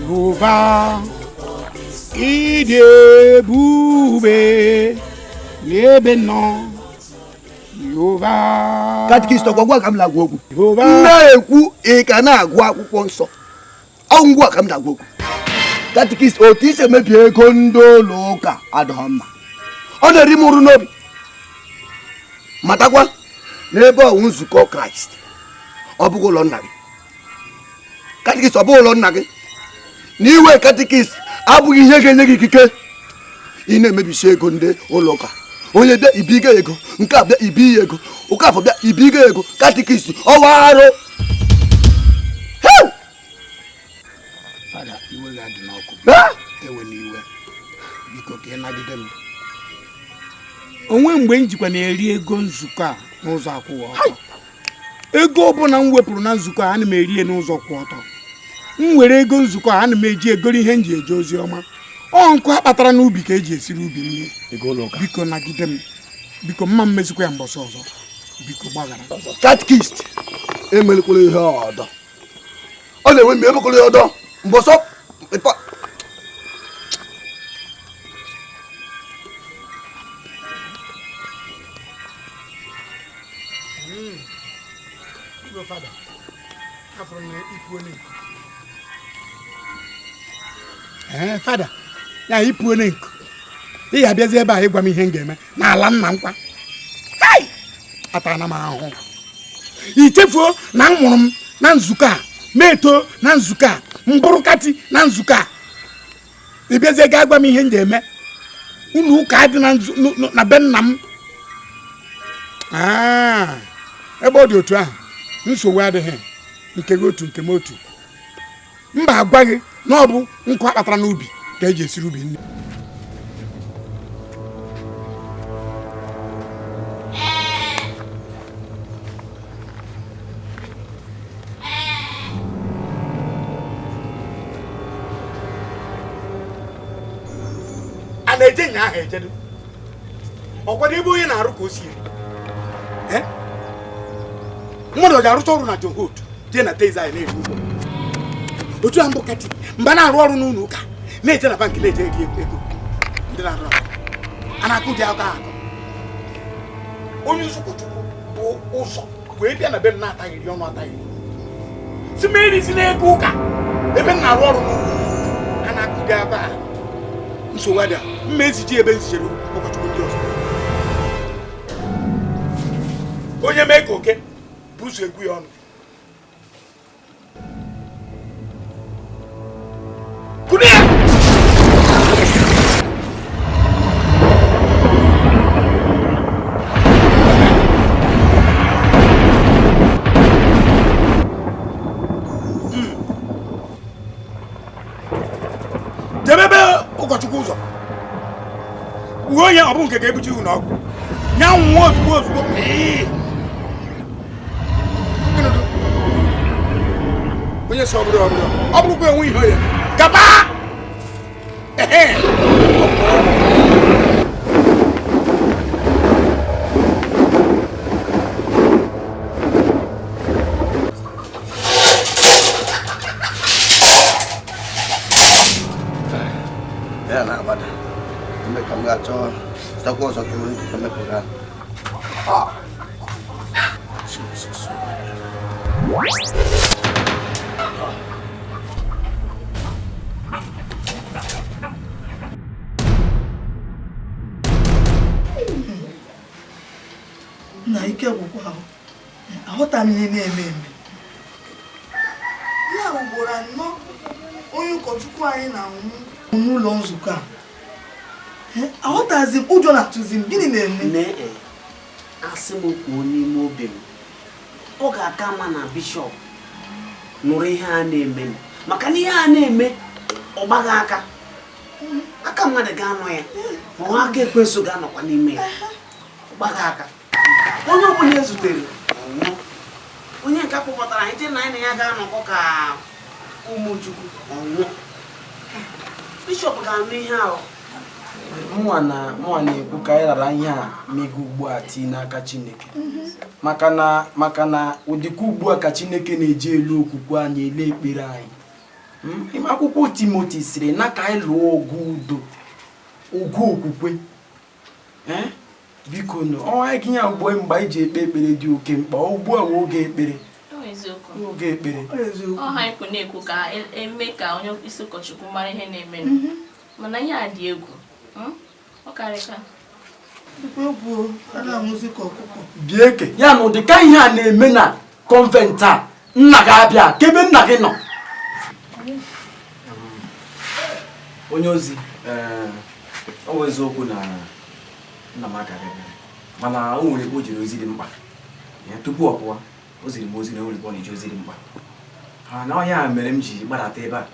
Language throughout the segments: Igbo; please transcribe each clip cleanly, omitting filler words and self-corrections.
Jehova ịdị ebube n'ebe nọ Jehova. Katikist, ọgwa ngwa ka m na-agwa okwu. Jehova. M na-ekwu, ị ka na-agụ akwụkwọ nsọ. Ọ ngwa ka m na-agwa okwu. Katikist, otu isi emebi ego ndị ụlọ ụka adịghị mma. Ọ na-eri m ụrụ n'obi. Matakwa n'ebe ọwụ nzukọ Kraịst, ọ bụghị ụlọ nna gị. Katikist, ọ bụghị ụlọ nna gị. Na iwe katikist abụghị ihe ga-enye gị ikike ị na-emebisi ego ndị ụlọ ụka. Onye bịa ibiga ego, nke a bịa ibi ya ego, ụka afọ bịa ibiga ego. Katikist, ọwa arụ. Fada, iwe ga-adị n'ọkụ. Ewe n'iwe, biko ka ị nagide m. Onwe mgbe m jikwa na-eri ego nzukọ a n'ụzọ akwụghị ọtọ. Ego ọbụla m wepụrụ na nzukọ a, ana m eri ya n'ụzọ kwụ ọtọ. M were ego nzukọ a, ana m eji egoro ihe m ji eje ozi ọma. Ọ nkụ a kpatara n'ubi ka eji esiri ubi nri. Biko nagide m, biko mma mmezikwa ya mbọsị ọzọ. Biko gbaghara. Katikist, emelikwala ihe ọdọ. Ọ na-enwe mgbe emekwala ihe ọdọ mbọsọ. Ee, fada, ya ịpụo na nku ị ga-abịazi ebe a ịgwa m ihe m ga-eme n'ala nna m kwa. Atana m ahụhụ. I chefuo na m nwụrụ m na nzukọ a, m eto na nzukọ a, m bụrụ kati na nzukọ a. Ị bịazie ga gwa m ihe m ga-eme. Ụlọ ụka dị na be nna m. Ebe ọ dị otu ahụ, nsogbu adịghị. Nke gị otu, nke m otu. Mba, agwa gị na ọ bụ nkụ akpatara n'ubi ka eji esiri ubi nri. A na-eje nya ahụ ejedo. Ọkwado ebe onye na-arụ ka o si eri. Mmadụ ọ ga-arụcha ọrụ na John Holt jee na Tezai na-eri ụgwọ. Otu a mbụ kati mgbe a na-arụ ọrụ n'ụlọ ụka na-eje na bankị na-eje eri ego ndị na-arụ ọrụ a na-akụ dị akọ akọ. Onye ụkọchukwu bụ ụzọ wee bịa na be m na-ataghịrị ọnụ ataghịrị si m erizi n'ego ụka ebe m na-arụ ọrụ n'ụlọ a na-akụ dị akọ akọ. Nsogbu adịghị, mma eziji ebe nzijere ụkọchukwu ndị ọzọ. Onye mee ka oke buso egwu ya ọnụ. Jebe ebe ụkọchukwu ụzọ gbuo onye ọ bụ nke ga-ebuchi ihu na ọgwụ ya nwụọ ozugbo ozugbo. Onye sọ ọbụrụ ọbụrụ ọ bụrụkwa enwe ihe onye gaba. Ya na-agbada eme ka m ga-achọ zụtakwa ọzọ ka enwere ike mepụta. Na ike gwụkwa ahụ, aghọta m ihe na-eme eme. Ya ugboro anọ onye ụkọchukwu anyị na-anwụ n'ụlọ nzukọ a. Aghọtazi m, ụjọ na-atụzi m. Gịnị na-eme? Asị m kwuo n'ime obi m, ọ ga-aka mma na bishọp nụrụ ihe a na-eme, maka na ihe a na-eme ọ gbaghị aka. Aka mmadụ ga-anọ ya, ma ọ aka ekwensu ga-anọkwa n'ime ya. Ọ gbaghị aka. Onye ọbụla ezutere ọnwụọ. Onye nke kpọkọtara anyị je na anyị na ya ga-anọkọ ka ụmụchukwu ọnwụọ. Bishọp ga-anụ ihe ahụ. Mụnwa na-ekwu ka anyị rara ihe a mego ugbu a tii n'aka Chineke. Maka na ụdịka ugbu a ka Chineke na-eji elu okwukwe anyị, ele ekpere anyị. Akwụkwọ Timoti sịrị na ka anyị lụọ ọgụ udo, ọgụ okwukwe. Biko nụ, ọ gị ya ugbu mgbe anyị ji ekpe ekpere dị oke mkpa, ugbu a nwe oge ekpere. Oge ekpere. Ọ ha ekwu na-ekwu ka eme ka onye isi ụkọchukwu mara ihe na-eme. Mana ihe a dị egwu. Ọ karịka. Bieke, ya na ụdịka ihe a na-eme na kọnvent a, nna gị abịa, kebe nna gị nọ. Onye ozi, ọ bụ eziokwu na nna m aka bịara, mana o nwere ebe o jere ozi dị mkpa. Tupu ọ pụọ, o ziri m ozi na o nwere ebe ọ na-eje ozi dị mkpa. Ha na ọnya mere m ji gbadata ebe a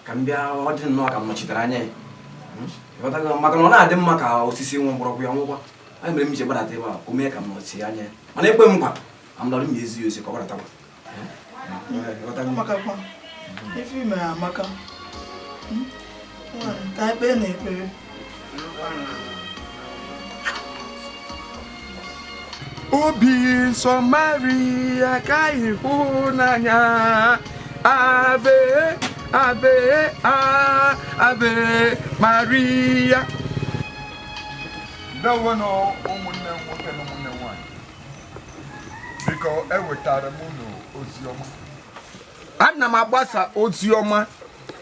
ka m bịa, ọ dị nnọọ ka m nọchitere anya ya. Maka na ọ na-adị mma ka osisi nwe mgbọrọgwụ ya nwụkwa. Anyị mere m ji gbadata ebe a ka o mee ka m nọchie anya ya. Mana ekwe m nkwa, ka m lọrọ m ezi ozi ka ọ gbadatakwa. Obi nsọ Maria ka ịhụnanya, Ave, Ave, Ave Maria. Ndewo ụmụnne m nwoke na ụmụnne m nwaanyị. Biko ewetara m unu ozi ọma. Ana m agbasa ozi ọma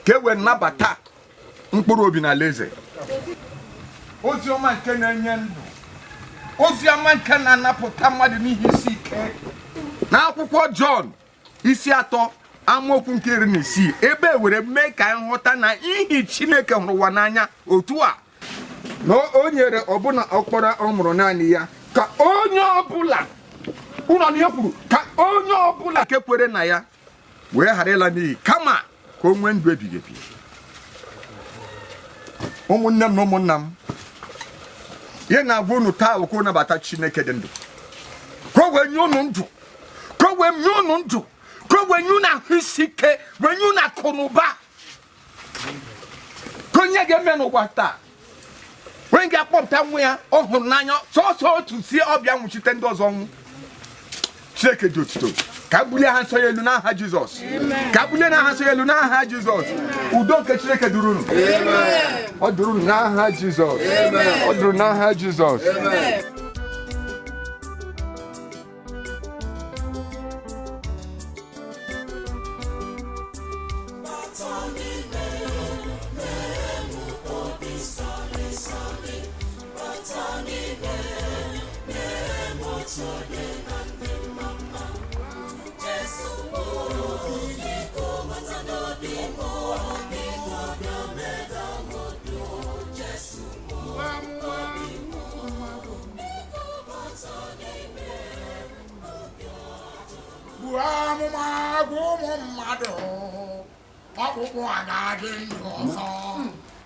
ka e wee nabata mkpụrụ obi na alaeze. Ozi ọma nke na-enye ndụ, ozi ọma nke na-anapụta mmadụ n'ihe isi ike. N'akwụkwọ Jọn isi 3 amaokwu nke 16, ebe e were mee ka anyị ghọta na ihi Chineke hụrụ ụwa n'anya otu a na o nyere ọbụna ọkpara ọ mụrụ naanị ya, ka onye ọbụla ụlọ na kwuru ka onye ọbụla nke kwere na ya wee ghara ịla n'iyi, kama ka o nwee ndụ ebighị ebi. Ụmụnne m na ụmụnna m, ihe na-agwa unu taa bụ ka unu nabata Chineke dị ndụ, ka o wee nye unu ndụ, ka o wee nye unu ndụ, ka o wee nye unu ahụ isi ike, wee nye unu akụ na ụba, ka onye ga-eme n'ụwa taa onye ga-akpọpụta nwa ya ọ hụrụ n'anya sọsọ otu si ọbịa nwụchite ndị ọzọ ọnwụ. Chineke dị otuto. Ka bulie ha nsọ ya elu n'aha Jizọs. Ka bulie n'aha nsọ ya elu n'aha Jizọs. Udo nke Chineke duru unu. Ọ duru unu n'aha Jizọs. Ọ duru n'aha Jizọs.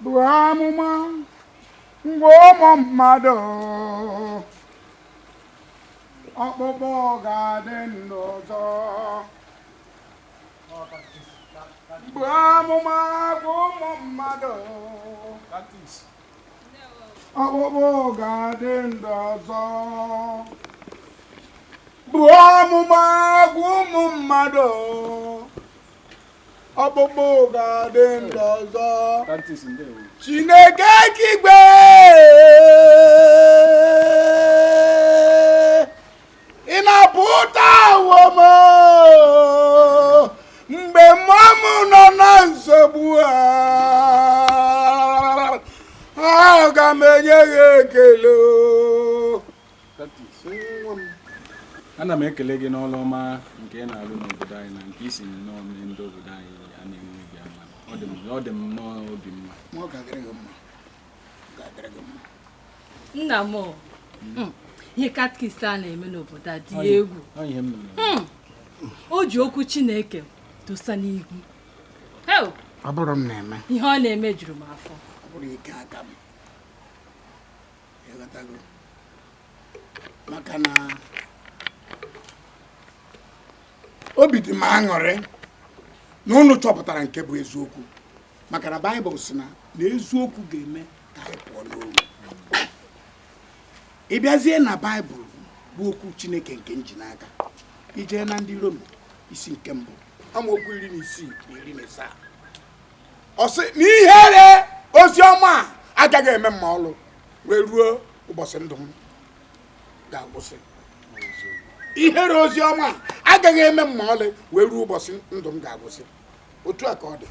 Bụ amụma ngwa ụmụ mmadụ, ọkpụkpụ ga-adị ndụ ọzọ. Bụ amụma gwa ụmụ mmadụ, ọkpụkpụ ga-adị ndụ ọzọ. Bụ amụma gwa ụmụ mmadụ, ọkpụkpụ ga-adị ndụ ọzọ. Chineke kigbe, ị na-apụta awọ m mgbe mmụọ m nọ na nsogbu a, aga m enye gị ekele. Ana m ekele gị n'ọrụ ọma nke ị na-arụ n'obodo anyị na nke isi nnọọ mee ndị obodo anyị a na-enwe obi ama. Ọ dị m nnọọ obi mma. Nna m, ihe katkist a na-eme n'obodo a dị egwu. O ji okwu Chineke dosa n'ihu. Ihe ọ na-eme juru m afọ. Maka na obi dị m aṅụrị na unu chọpụtara nke bụ eziokwu, maka na Baịbụl sị na eziokwu ga-eme ka anyị pụọ n'oru. Ị bịazie na Baịbụl bụ okwu Chineke nke nji n'aka, ijee na ndị Rom isi nke 1 Amaokwu 16 na 17. Ọ sị na ihere ozi ọma a agaghị eme m ma ọlụ wee ruo ụbọchị ndụ m ga-agwụsị. Ihere ozi ọma a agaghị eme m ma ọlị wee ruo ụbọchị ndụ m ga-agwụsị. Otu a ka ọ dị.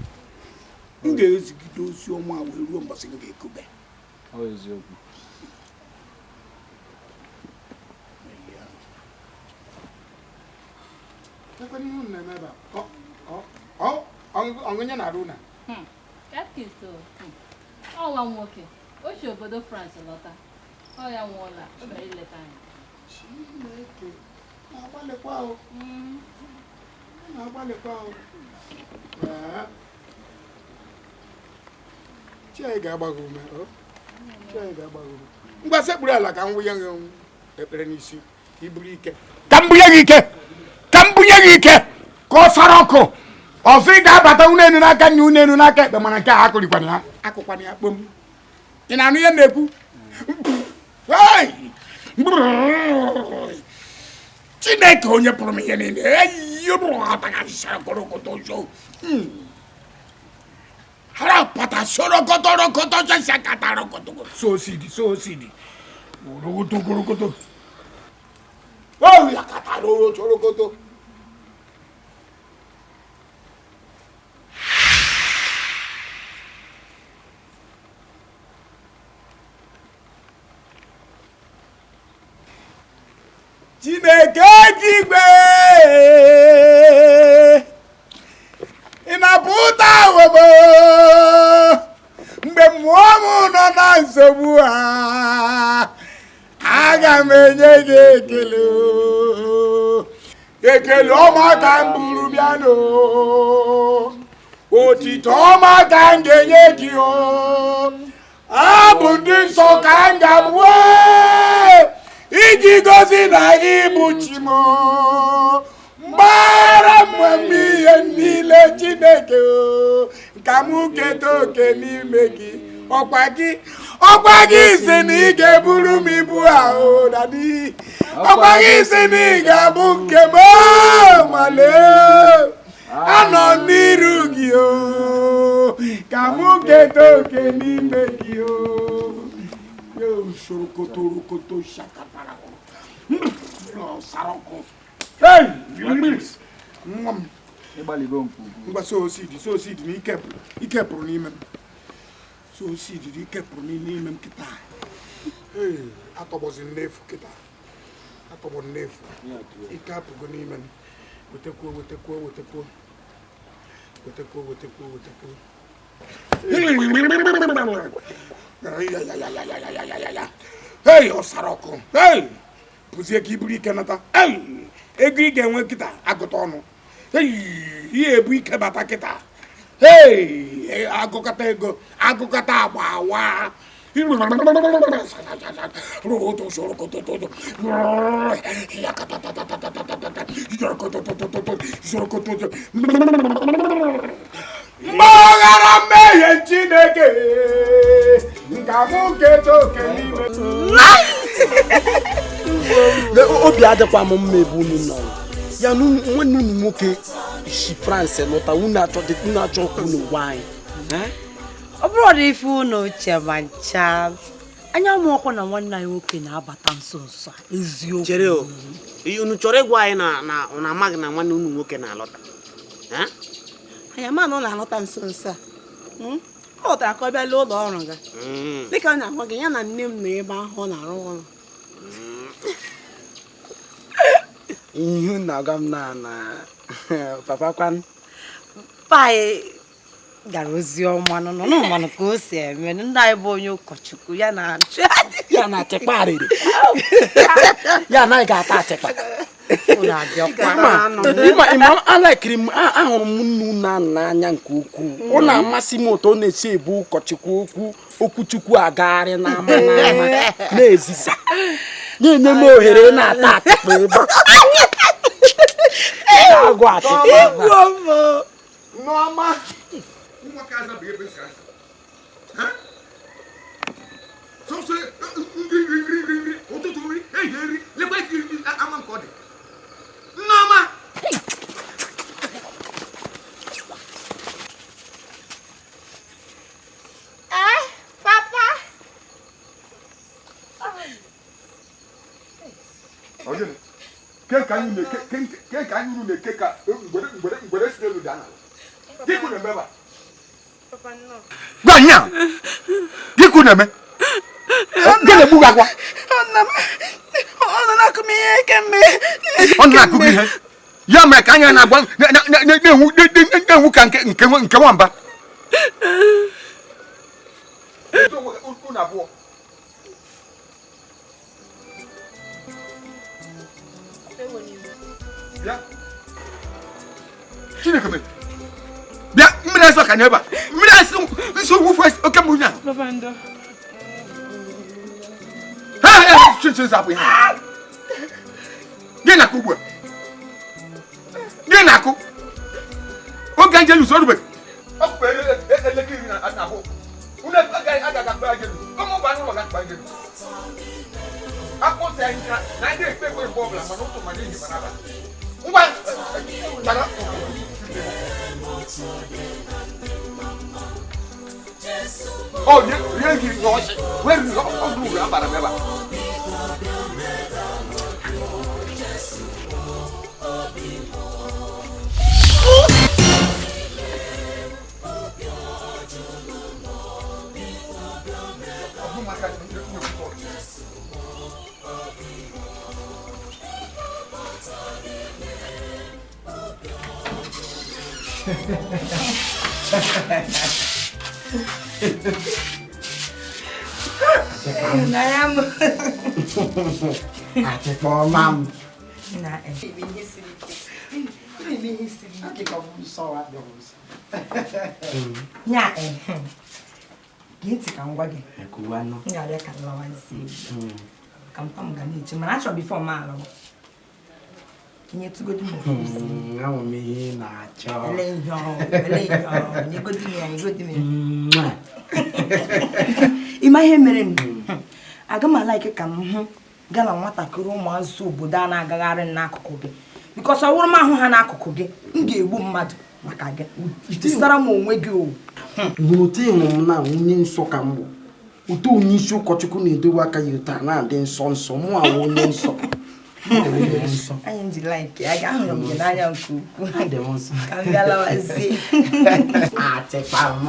M ga-ezigide ozi ọma wee ruo ụbọchị m ga-ekube. Ọṅụnye na-arụ na Katkist ọnwa nwoke o si obodo France lọta, ọ ya nwụọla, ọ bịara ileta anyị. Chineke na-agbalịkwa o, na-agbalịkwa o. Chi anyị ga-agba gị ume, chi anyị ga-agba gị ume. Ngwa sekpuru ala ka m wụnye gị ekpere n'isi ka i buru ike, ka m bunye gị ike, ka m bunye gị ike ka ọ sara ọkụ. Ọzọ ị ga-abata unu enu n'aka nne, unu enu n'aka ekpe, mana nke a akụrịkwana ya, akụkwana ya kpom. Ị na-anụ ihe m na-ekwu? Chineke onye pụrụ m ihe niile, sosidi. Chineke igwe, ị na-apụta obodo mgbe mmụọ m nọ na nsogbu a, aga m enye gị ekele. Ekele ọma ka m buru bịa n'o, otito ọma ka m ga-enye gị o, abụ ndị nsọ ka m ga-abụ iji gosi na gị bụ chi m. Mgbara mmemme ihe niile Chineke o, ka m keta oke n'ime gị. Ọkwa gị si na ị ga-eburu m ibu ahụ dadi, ọkwa gị si na ị ga-abụ nke m, ma lee anọ n'iru gị o, ka m keta oke n'ime gị o. Ngwa sosidi na ike pụrụ n'ime m, sosidi na ike pụrụ n'ime m kịta. Atọgbọzi n'efu kịta, atọgbọ n'efu, ike apụgo n'ime m. Wetekwuo wetekwuo wetekwuo wetekwuo wetekwuo wetekwuo. Hey, ọ sara ọkụ. Hey, pụzie ka iburu ike nata. Hey, ego ị ga-enwe kịta agụta ọnụ. Hey, ihe ebu ike bata kịta. Hey, agụkata ego, agụkata agba awa. Mgbaghara mmehie Chineke nke mụ keta oke n'ime. Obi adịkwa m mma ebe unu nọ. Ya nwanne unu nwoke si France lọta, unu achọ unu gwa anyị. Ọ bụrụ na ife unu uche ma ncha anya m ọkụ na nwanne anyị nwoke na-abata nso nso a, eziokwu. Chere o, unu chọrọ ịgwa anyị na unu amaghị na nwanne unu nwoke na-alọta? Anyị ama na ọ na-alọta nso nso a. Ọ lọtara ka ọ bịa lee ụlọ ọrụ gị. Dịka ọ na-agwa gị, ya na nne m nọ ebe ahụ ọ na-arụ ọrụ. Ihe na-agwa m na papa kwan pai gara ozi ọma nọ n'ụmanụ ka o si eme. Ndị anyị bụ onye ụkọchukwu ya na-achị ya na-achịkpa arịrị, ya anaghị ga-ata achịkpa. Ịma alakiri m, ahụrụ m nnu na n'anya nke ukwuu. Ọ na-amasị m ụtọ ọ na-esi ebu ụkọchukwu okwu okwuchukwu agagharị n'ama n'ama na-ezisa, na-enye m ohere na-ata achịkpa ebe na-agụ achịkpa. Nneọma, nwa ka azabeghị ebe si asa. Sọsọ nri nri nri nri nri, ụtụtụ nri, ehihie nri, lekwa esi ama nke ọ dị. Nneọma! Ogene. Ke ka anyị na-eke ke ka anyị uru na-eke ka ngwere ngwere ngwere si n'elu daa n'ala. Gị kwụ na-eme ebe a? Gwa nya. Gị kwụ na-eme? Gị na-egbu gị akwa? Ọ nọ na-akụ m ihe kemgbe. Ọ nọ na-akụ gị ihe? Ya mere ka anya na-agba na-enwu ka nke nwamba. Unu abụọ. Bịa. Chineke mere. Bịa, mmiri asọ ka n'ebe a. Mmiri asọ nso wufu oke mmiri ahụ. Papa ndo. Ha ha chinchi zapụ ihe. Gị na-akụ ugbu a. Gị na-akụ. Oge Angelus orubeghị. Ọ bụ elekere 12. Unu agaghị akpa Angelus. Ụmụ ụgbọ anụ ụlọ ga-akpa Angelus. Akpụ sị anyị na ndị ekpe ekpe mgbe ọbụla mana ụtụ ma n'ihi ma n'abalị. Ngwa gbara. Ọ rie gị n'ọchị wee rie ọgwụ uru abara m ebe a. Achịkwa m. Nya gee ntị ka m gwa gị. M ga-abịa ka m lawazie ka mpa m ga na-eche mana achọrọ bifo m alọwa. Nyetụgodu m ofu isi. Ahụ m ihe ị na-achọ. Ele ihe ọ, ele ihe ọ, nyegodi m ya, nyegodi m ya. Ịma ihe mere m? Aga m alaike ka m hụ gaa na nwatakịrị ụmụazụ obodo a na-agagharị n'akụkụ gị. Bikos ọ wụrụ m ahụ ha n'akụkụ gị, m ga-egbu mmadụ maka gị. Sara m onwe gị o. N'otu ịhụ m na onye nsọ ka m bụ. Otu onye isi ụkọchukwu na-edowe aka ya otu a na-adị nsọ nsọ, mụ awụ onye nsọ. Anyị ji like ya, ahụrụ m gị n'anya nke ukwuu. Ka m bịa lawazie. Achịkwa m.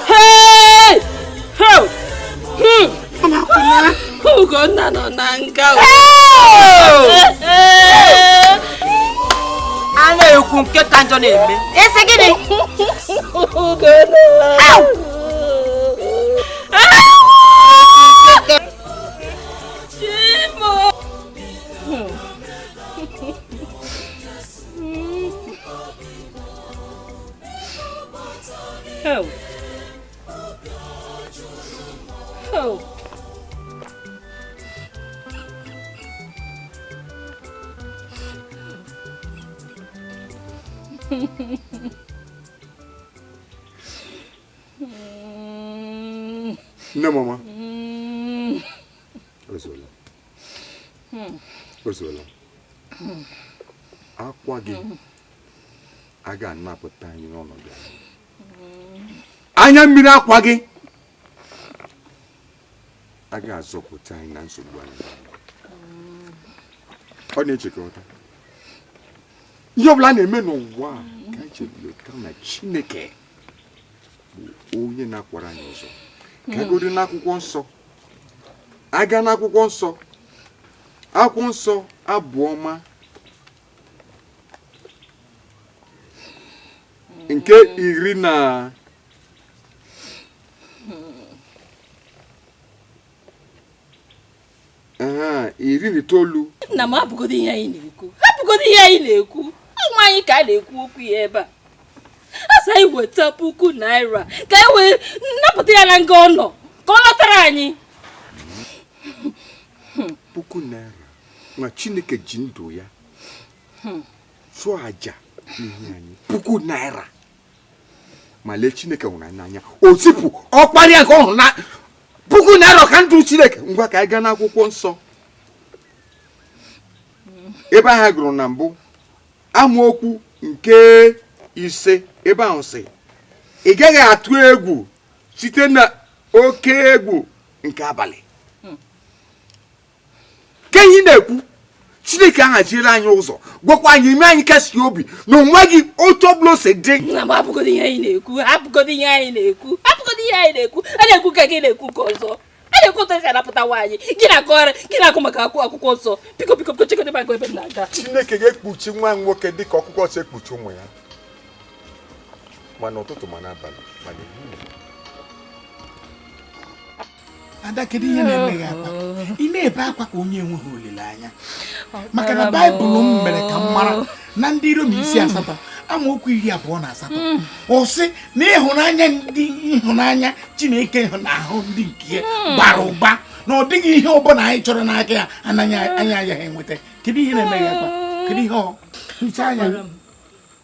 Hey! Hey! Ugonna nọ na nga. A na-ekwu nke ka njọ na-eme. Isi gịnị? Ugonna. Chimo. Oh. Oh. Nne mama. Ozuola. Ozuola. Akwa gị a ga-anapụta anyị n'ọnọdụ a. Anya mmiri akwa gị a ga-azọpụta anyị na nsogbu anyị. Ọ na-echekọta ihe ọbụla na-eme n'ụwa a ka anyị chebulota na Chineke bụ onye na-akwara anyị ụzọ. Ka godo n'akwụkwọ nsọ, aga n'akwụkwọ nsọ, akwụkwọ nsọ Abụ Ọma nke 19. Nna m hapụgodo ihe anyị na-ekwu. Hapụgodo ihe anyị na-ekwu. Ụmụ anyị ka a na-ekwu okwu ya ebe a. Asị anyị weta 1,000 naira ka anyị wee napụta ya na nga ọ nọ ka ọ lọtara anyị. 1,000 naira na Chineke ji ndụ ya chụọ àjà n'ihi anyị. 1,000 naira ma lee Chineke hụrụ anyị n'anya o zipụ ọkpara ya nke ọ hụrụ na 1,000 naira ka ndụ Chineke. Ngwa ka anyị gaa n'akwụkwọ nsọ ebe ahụ gụrụ na mbụ amaokwu nke 5 ebe ahụ sị ị gaghị atụ egwu site na oke egwu nke abalị. Ke ihe na-ekwu Chineke ahaziela anyị ụzọ gwakwa anyị ime anyị kasị obi na onwe gị otu ọbụla o si dị. Nna m hapụgodo ihe anyị na-ekwu. Hapụgodo ihe anyị na-ekwu. Hapụgodo ihe anyị na-ekwu. A na-ekwu ka gị na-ekwu nke ọzọ. A na-ekwu otu esi anapụta nwaanyị. Gị na-akọgharị gị na-akụ maka akwụkwọ nsọ. Biko biko biko chegodo maka ebe m na-aga. Chineke ga-ekpuchi nwa nwoke dịka ọkụkọ si ekpuchi ụmụ ya ma n'ụtụtụ ma n'abalị ma n'ehihie. Ada, kedu ihe na-eme gị akwa? Ị na-ebe akwa ka onye enweghị olileanya. Maka na Baịbụl m mere ka m mara na ndị Rom 8 amaokwu 28 ọ sị na ịhụnanya ndị ịhụnanya Chineke na-ahụ ndị nke ya bara ụba na ọ dịghị ihe ọbụla anyị chọrọ n'aka ya anaghị anyị agaghị enweta. Kedu ihe na-eme gị akwa? Kedu ihe ọ hichaa anya gị?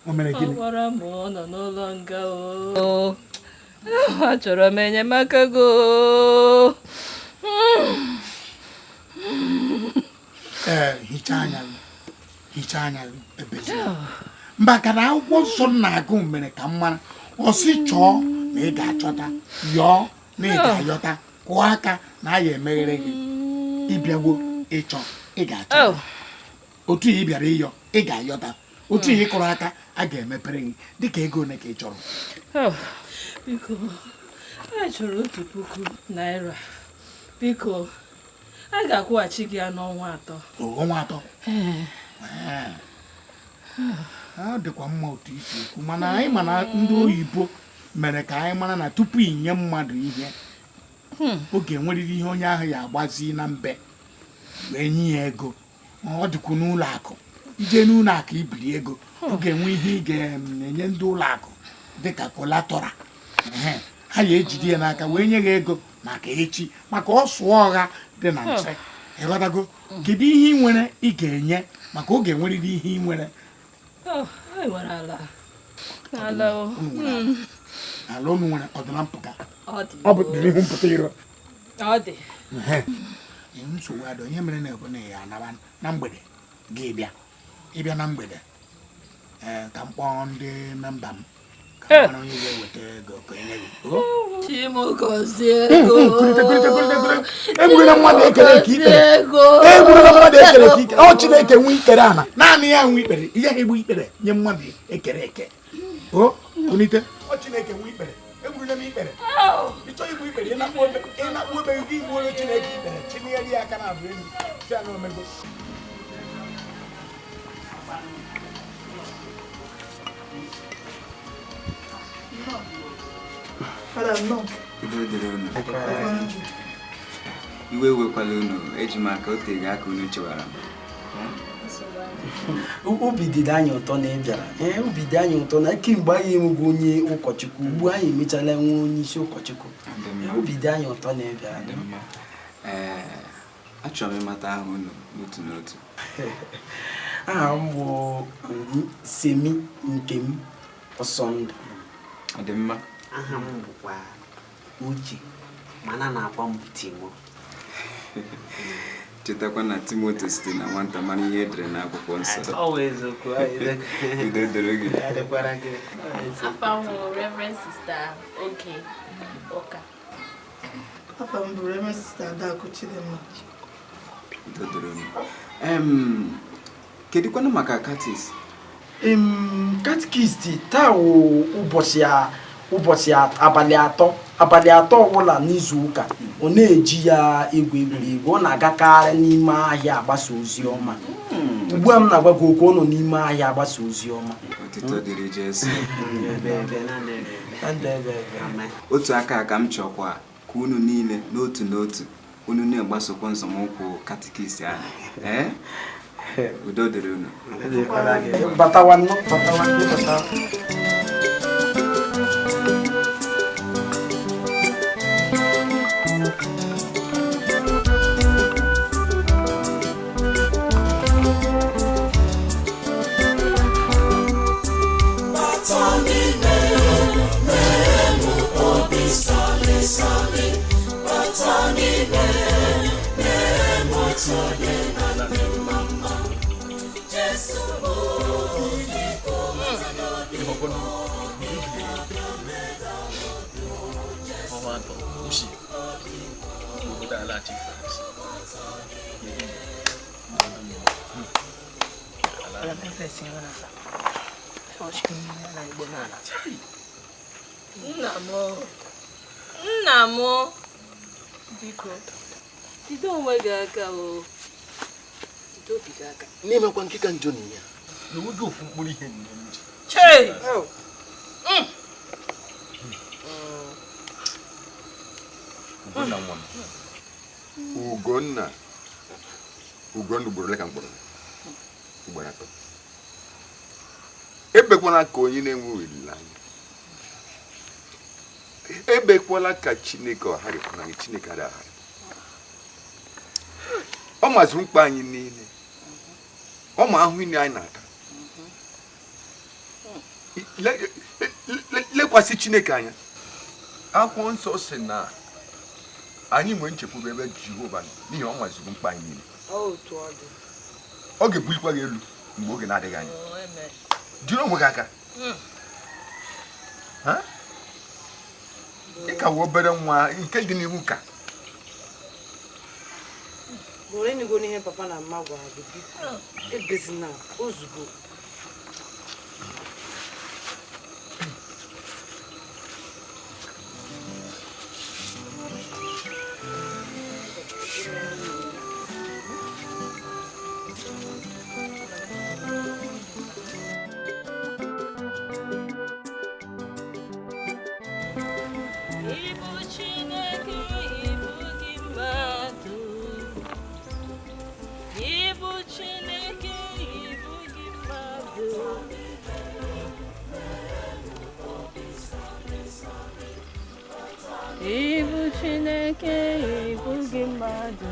O mere gịnị? Ọ gwara m ọ nọ n'ụlọ nga o. Achọrọ m enyemaka gị o. Ee, hichaa anya gị. Hichaa anya gị ebezila. Maka na akwụkwọ nsọ m na-agụ mere ka m mara ọ sị chọọ na ị ga-achọta, yọọ na ị ga-ayọta, kụọ aka na a ya emeghere gị. Ịbịagwo ịchọ ị ga-achọta. Otu ị bịara ịyọ ị ga-ayọta. Otu ị kụrụ aka a ga-emepere gị. Dịka ego ole ka ị chọrọ? Biko, a chọrọ 1,000 naira. Biko, a ga-akwụghachi gị ya n'ọnwa 3. Ọnwa 3? Ee. Ọ dịkwa mma otu isi ekwu mana anyị ma na ndị oyibo mere ka anyị mara na tupu inye mmadụ ihe oge nweriri ihe onye ahụ ya agbazi na mbe wee nye ya ego. Ọ dịkwa n'ụlọ akụ. Ije n'ụlọ akụ ibiri ego ọ ga-enwe ihe ị ga-enye ndị ụlọ akụ dịka kọlatọra. Ha ya ejide ya n'aka wee nye gị ego maka echi maka ọsụ ọgha dị na nse. Ịghọtago? Kedu ihe ị nwere ị ga-enye maka oge nweriri ihe ị nwere? Ala unu nwere ọ dị na mpụga? Ọ bụ dị n'ihu mpụta iro. Ọ dị. Nsogbu adị onye mere na ebe na ya anaba na mgbede gị bịa. Ịbịa na mgbede ka m kpọọ ndị memba m ka m mara onye ga-eweta ego ka enye gị. Chimugozie ego. Egburula mmadụ ekere eke ikpere. Egburula mmadụ ekere eke ikpere. Ọ Chineke nwe ikpere ana. Naanị ya nwe ikpere. Ihe ha egbu ikpere nye mmadụ ekere eke. O kunite. Ọ Chineke nwe ikpere. Egburula m ikpere. Ịchọ igbu ikpere ị na-akpụ obe gị igbuoro Chineke ikpere. Chinyere ya aka na abụ enyi. Si ya na omego. Iwe wekwala unu eji m aka oteghị aka unu chewara m. Obi dị anyị ụtọ na ị bịara. Obi dị anyị ụtọ na kemgbe anyị enweghị onye ụkọchukwu ugbu anyị emechala nwe onye isi ụkọchukwu. Obi dị anyị ụtọ na ị bịara. Achọrọ m ịmata aha unu n'otu n'otu. Aha m bụ Semi Nkem Ọsọndụ. Ọ dị mma. Aha m bụkwa Uche mana na-akpọ m Timo. Chetakwa na Timoteo site na nwata mara ihe edere n'akwụkwọ nsọ. Udo dịrị gị. Afa m bụ Reverend Sister Oge Ụka. Afa m bụ Reverend Sister Adaku Chidimma. Udo dịrị unu. Kedụkwanụ maka katis? Katikist taa wụ ụbọchị abalị atọ ọbụla n'izu ụka ọ na-eji ya egwu egwuregwu. Ọ na-agakarị n'ime ahịa agbasa ozi ọma. Ugbu a m na-agwa gị okwu, ọ nọ n'ime ahịa agbasa ozi ọma. Otito dịrị Jesu. Otu aka ka m chọkwa ka unu niile n'otu n'otu Unu na-agbasokwa nzọmụkwụ katikist ahụ. Ee, udo dịrị unu. Batawa nnọọ, batawa, batawa. Bata n'ime mee m obi sọlị sọlị, bata n'ime mee m otu onye na ndị mma mma. Jesu bụ biko bata n'obi m, biko meda n'obi m. Jesu Ọnwa 3 m si obodo alaghachi France. Nna m, nna m, biko jide onwe gị aka o, jide obi gị aka. N'imekwa nke ka njọ na ya na onweghị ofu mkpụrụ ihe nne m ji. Chei! Ugonna nwa m, Ugonna, Ugonna, ugboro ole ka m kpọrọ gị? Ugboro 3. Ebekwala ka onye na-enwe olileanya. Ebekwala ka Chineke ọ gharịpụna gị. Chineke adịghị agharịpụ. Ọ mazuru mkpa anyị niile. Ọ ma ahụ niile anyị na-ata. Lekwasị Chineke anya. Akwụkwọ nsọ sị na anyị nwee nchekwube ebe Jehova nọ n'ihi ọ mazuru mkpa anyị niile. Ọ ga-ebulikwa gị elu mgbe oge na-adịghị anya. Jiri onwe gị aka. Ị ka wụ obere nwa nke dị n'ihu ka. Bụrụ ịnụgo n'ihe papa na mama gwara gị, biko ebezina ozugbo. Ịbụ Chineke, ịbụ gị mmadụ. Ịbụ Chineke, ịbụ gị mmadụ. Ịbụ Chineke, ịbụ gị mmadụ.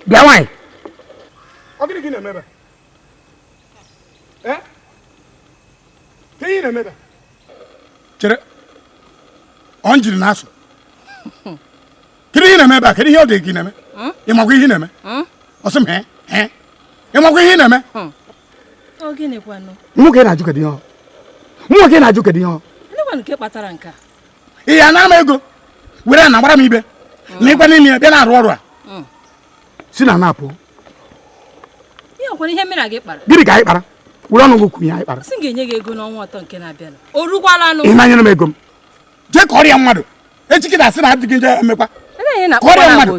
Bịa nwaanyị. Ọ gịnị ka ị na-eme ebe a? Ee? Ka ihe ị na-eme ebe a? Chere. Ọ njiri na-asụ. Kedu ihe ị na-eme ebe a? Kedu ihe ọ dị ka ị na-eme? Ị makwa ihe ị na-eme? Ọ sị m he he. Ị makwa ihe ị na-eme? Ọ gịnịkwanụ? Nwoke na-ajụ kedu ihe ọ? Nwoke na-ajụ kedu ihe ọ? Gịnịkwanụ nke kpatara nke a? Ị ya anara m ego were na agbara m ibe na ịkwa n'ime ya bịa na-arụ ọrụ a si na na-apụ. Ihe ọkwara ihe mere gị kpara? Gịnị ka anyị kpara? Were ọnụ gị kwuru ihe anyị kpara. Sị m ga-enye gị ego n'ọnwa 3 nke na-abịanụ. O rukwalanụ. Ị na-anyere m ego m. Jee ka ọrịa mmadụ. Echi kịta asị na adịghị nje emekwa. Ka ọrịa mmadụ.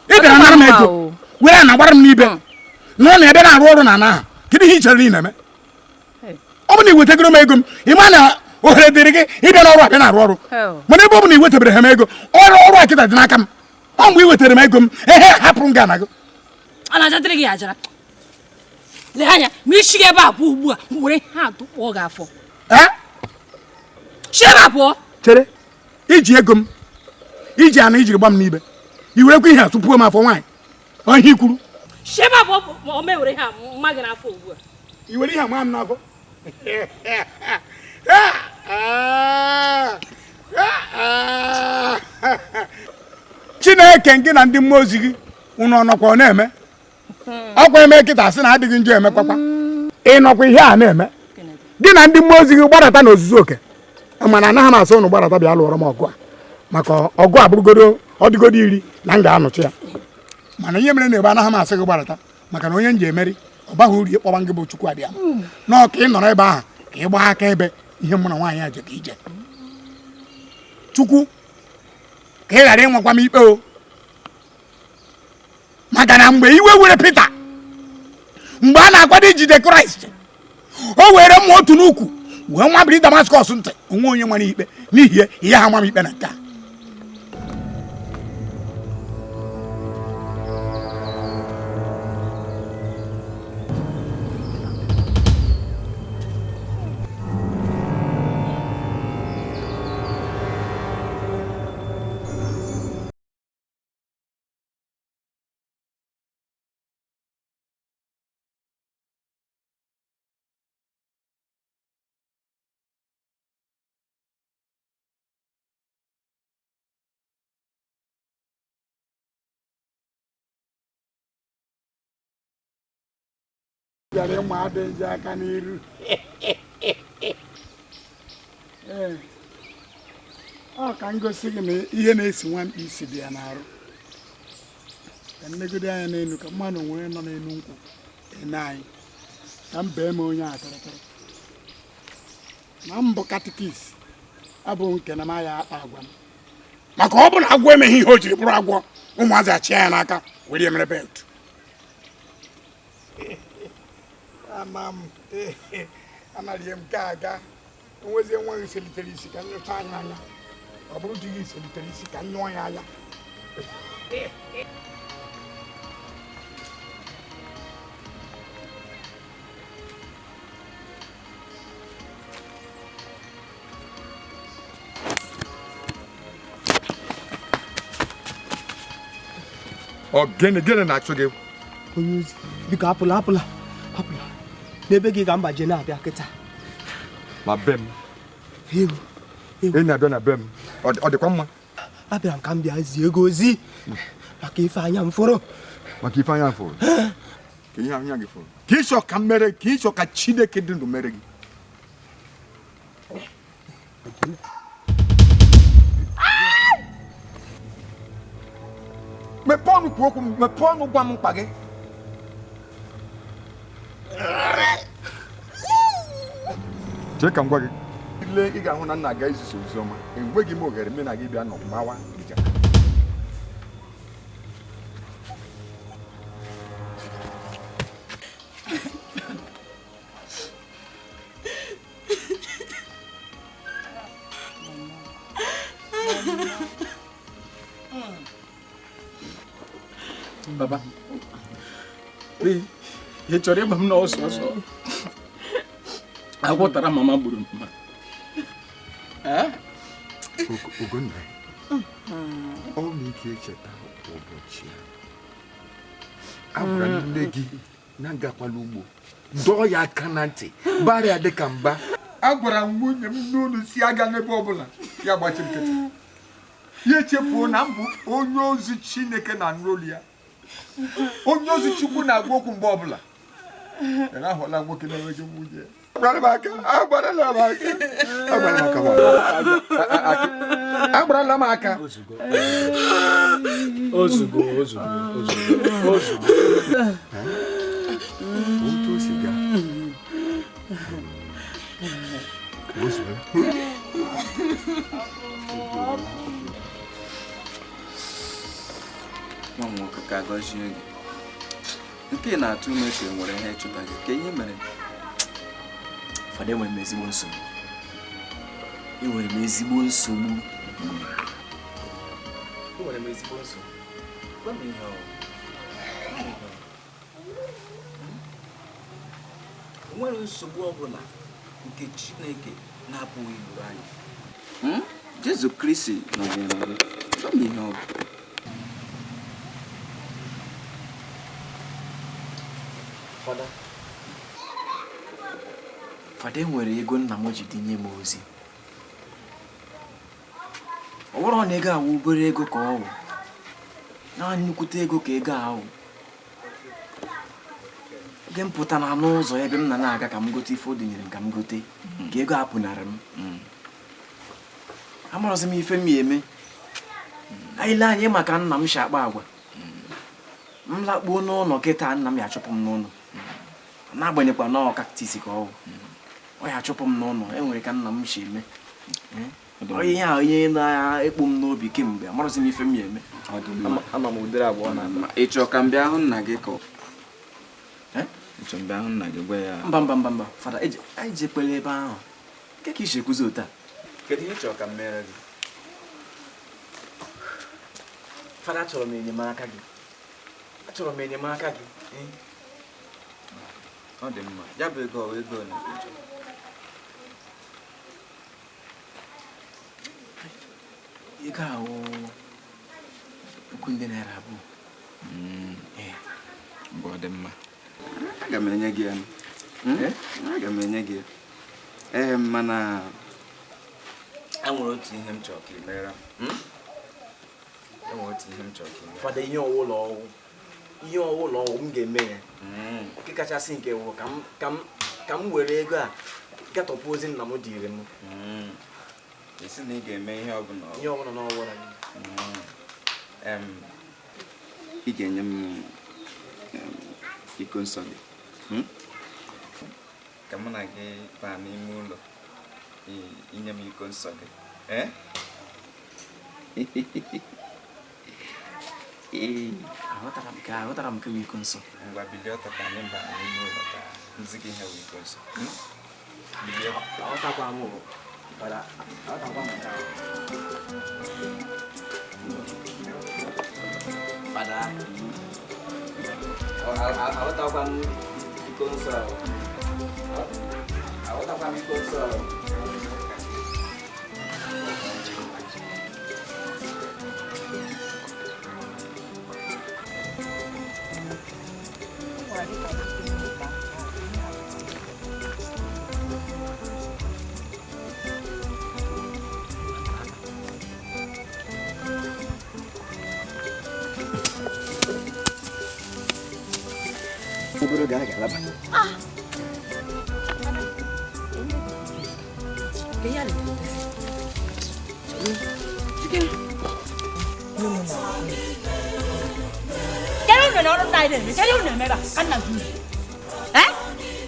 Ị bịara nara m ego were na agbara m n'ibe na ọ na-ebe na-arụ ọrụ na ana ahụ. Kedu ihe ị chere na ị na-eme? Ọ bụ na ị wetegoro m ego m, ị ma na ohere dịrị gị ịbịa n'ọrụ a bịa na-arụ ọrụ. Mana ebe ọ bụ na ị wetebere ha m ego, ọrụ ọrụ a kịta dị n'aka m. Ọ mgbe ị wetara m ego m, ehe hapụrụ m gị ana gị. Ọ na-ajadịrị gị ajara. Lee anya, ma isi gị ebe a pụọ ugbu a, m were ha atụkpọọ gị afọ. Si ebe a pụọ. Chere, iji ego m, iji ana ijiri gba m n'ibe, i werekwa ihe a tụpụo m afọ nwaanyị. Ọ ihe i kwuru. Si ebe a pụọ ma o mewere ihe a mma gị n'afọ ugbu a. I were ihe a maa m n'afọ. Chineke gị na ndị mmụọ ozi gị unu ọnọkwa ọ na-eme? Ọkwa eme kịta sị na adịghị njọ emekwakwa. Ị nọkwa ihe a na-eme? Gị na ndị mmụọ ozi gị gbadata n'ozuzu oke. Mana anaghị m asị unu gbadata bịa lụọrọ m ọgụ a, maka ọgụ a bụrụgodo ọdịgodo 10 na m ga-anọchi ya. Mana ihe mere na ebe anaghị m asị gị gbadata maka na onye m ji emeri ọ baghị uru ịkpọba ngị bụ Chukwu abịa na ka ị nọrọ ebe ahụ ka ị gbaa aka ebe ihe mụ na nwaanyị a je ka ije. Chukwu ka ị ghara ịnwakwa m ikpe o, maka na mgbe iwe were Pita mgbe a na-akwado ijide Kraịst, o were mma otu n'ukwu Wee nwa biri Damaskọs ntị onwe onye nwere ikpe n'ihi ihe ha nwa m ikpe na nke a. Bịara ịma adị nje aka n'iru. Ee, ọ ka m gosi gị na ihe na-esi nwa mkpi isi dị ya n'arụ. Ka nnegodo anya n'elu ka mmadụ nwere nọ n'elu nkwụ ene anyị ka m bee m onye akịrịkịrị na mbụ katikis abụghị nke na m ya akpa agwa m maka ọ bụ na agwọ emeghị ihe o jiri bụrụ agwọ ụmụazị achịa ya n'aka were mere belt. Ama m anaghị m ka aga nwezie nwa gị selitere isi ka nyụcha anya anya ọ bụrụ di gị selitere isi ka nyụọ ya anya. Ọ gịnị gịnị na-achụ gị? Onye ozi, biko apụla apụla apụla n'ebe gị ka mba je na-abịa kịta. Ma be m. Ị na-abịa na be m. Ọ dịkwa mma? Abịara m ka m bịa zie ego ozi maka ife anya m fụrụ. Maka ife anya m fụrụ? Ka ihe anya gị fụrụ. Ka ịchọ ka m mere, ka ịchọ ka Chineke dị ndụ mere gị. Mepee ọnụ kwuo okwu, mepee ọnụ gwa m mkpa gị. Chee ka m gwa gị. Ile ị ga-ahụ na nna aga izisa ozi ọma, enweghị m ohere mme na gị bịa nọ gbawa njem. Baba, ị chọrọ ịgba m n'ọsọ ọsọ? Agwọ tara mama gburu mma. Ugonna, ọ bụ ike echeta ụbọchị a. Agwara nne gị na agakwala ugbo, dọọ ya aka na ntị, bara ya dịka mba. Agwara m nwunye m n'ụlọ si aga n'ebe ọbụla, ya gbachi nkịtị. Ya echefuo na m bụ onye ozi Chineke na nrolu ya. Onye ozi Chukwu na-agwa okwu mgbe ọbụla. Ya ahụla nwoke na-enweghị nwunye. Agbarala m aka. Ozugbo, ozugbo, ozugbo, ozugbo. Otu o si gaa. Ozugbo. Nwa m nwoke ka gọzie gị. Nke na-atụ ume ka e nwere ihe ịchụta gị ka ihe mere. Fada, enwere m ezigbo nsogbu. Enwere m ezigbo nsogbu. Enwere m ezigbo nsogbu. Gwa m ihe ọ. Enwere nsogbu ọ bụla nke Chineke na-apụghị igboro anyị. Jesu Kristi nọnyere gị. Gwa m ihe ọ bụ. Fada, Fada, enwere ego nna m ji dinye m ozi. Ọ bụrụ na ego awụ obere ego ka ọ wụ, na nnukwute ego ka ego ahụ. Oge m pụta na n'ụzọ ebe m na-aga ka m gote ife o dinyere m ka m gote, ka ego apụnara m. Amarọzi m ife m ya eme. Anyị lee anya maka nna m si akpa agwa. M lakpuo n'ụlọ kịta nna m ya achụpụ m n'ụlọ. N'agbanyeghịkwa na ọ kaktis ka ọ wụ. Ọ ya achụpụ m n'ụlọ, enwere ka nna m si eme. Ọ ihe a onye na-ekpu m n'obi kemgbe, amarọzi m ife m ya eme. Ama m ụdịrị agwa ọ na-akpa. Ị chọọ ka m bịa hụ nna gị ka Ị chọọ m bịa hụ nna gị gwa ya? Mba mba mba mba, Fada, anyị jekwere ebe ahụ. Nke ka isi ekwuzi otu a? Kedu ihe ị chọrọ ka m mere gị? Fada, achọrọ m enyemaka gị. Achọrọ m enyemaka gị. Ọ dị mma. Ya bụ ego ọ ego ole ka ị chọrọ? Ego ahụ ₦2,000. Mgbe ọ dị mma. Aga m enye gị ya. Aga m enye gị ya. Ee, mana e nwere otu ihe m chọrọ ka ị mere m. E nwere otu ihe m chọrọ ka ị mere. Fada, ihe ọwụla ọwụ. Ihe ọwụla ọwụ m ga-eme ya. Nke kachasị nke wụ ka m were ego a gatọpụ ozi nna m dịrị m. Ị sị na ị ga-eme ihe ọbụla Ihe ọbụla na ọwụla. Ị ga-enye m iko nsọ gị. Ka mụ na gị baa n'ime ụlọ inye m iko nsọ gị. Aghọtara m nke bụ iko nsọ. Ngwa bilie ọtọ ka anyị baa n'ime ụlọ ka m zi gị ihe bụ iko nsọ. Bilie. Aghọtakwa m Fada, aghọtakwa m nke ahụ. Fada, aghọtakwa m iko nsọ ahụ. Aghọtakwa m iko nsọ ahụ. Obere oge a ga-alaba.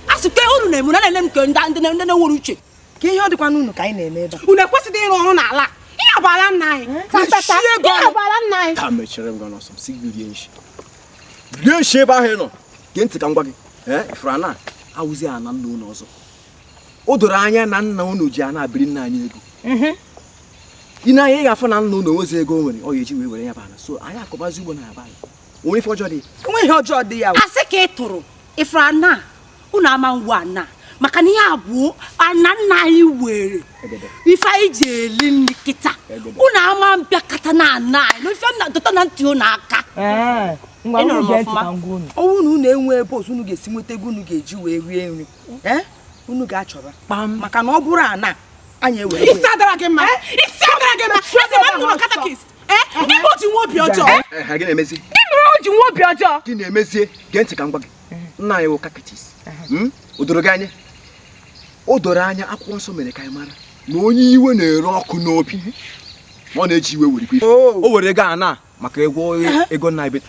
A sị ke unu na-eme na na-ele m ke ndị na-enwere uche. Ka ihe ọ dịkwa n'unu ka anyị na-eme ebe a. Unu ekwesịghị ịrụ ọrụ n'ala. Ihe ọ bụ ala nna anyị. Ihe ọ bụ ala nna anyị. Taa mechiri m gị ọnụ ọsọ m sị gị rie nshi. Rie nshi ebe ahụ ị nọ. Gee ntị ka m gwa gị. Ifuru ana awụzi ana nna unu ọzọ. O doro anya na nna unu ji ana abiri nna anyị ego. Ị na-anya ị ga-afụ na nna unu onwezi ego o nwere ọ ga-eji wee were ya bụ ana. So anyị akọbazi ugbo na aba anyị. Onwe ife ọjọọ dị. Onwe ihe ọjọọ dị ya. Asị ka ị tụrụ ifuru ana unu ama ngwa ana maka na ihe abụọ ana nna anyị were ife anyị ji eli nri kịta unu ama mbịakọta na ana anyị na ife nna dọta na ntị unu aka. Ọnwụ na unu enwe ebe ọzọ unu ga-esi nweta ego unu ga-eji wee rie nri. Unu ga-achọba maka na ọ bụrụ ana anyị ewere. Isi adara gị mma. Isi adara gị mma. Esi m nụrụ katakist. Gị bụ oji nwa obi ọjọọ. Gị na-emezi. Gị mere o ji nwa obi ọjọọ. Gị na-emezie. Gee ntị ka m gwa gị. Nna anyị wụ katakist. O doro gị anya. O doro anya akwụkwọ nsọ mere ka anyị mara na onye iwe na-ere ọkụ n'obi ma ọ na-eji iwe were ife. O were ego ana maka ego ego nna ebe.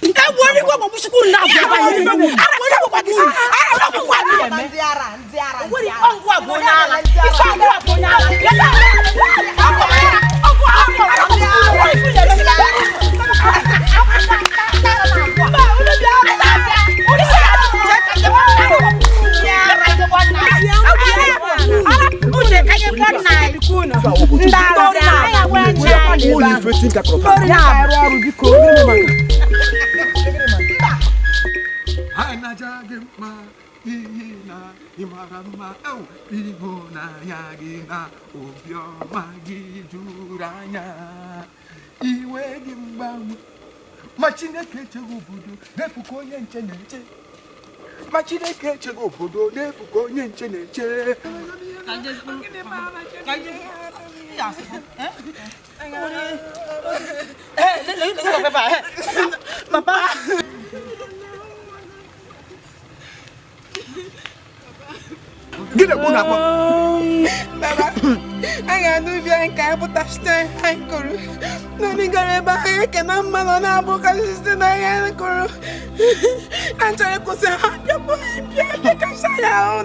Ịhụnanya gị na obiọma gị juru anya iwe gị mgbanwe ma Chineke echeghị obodo n'efu ka onye nche na-eche ma Chineke echeghị obodo n'efu ka onye nche na-eche. Papa. Gịnị bụ na-akpọ? Baba, anyị ga-anụ ubi anyị ka anyị pụtachite anyị kụrụ. Naanị gara ebe ahụ ekene mmanụ na-abụkarị site n'ahịa anyị kụrụ. Anyị chọrọ ịkwụsị ha bịapụ anyị bịa bịakasị anyị ahụ.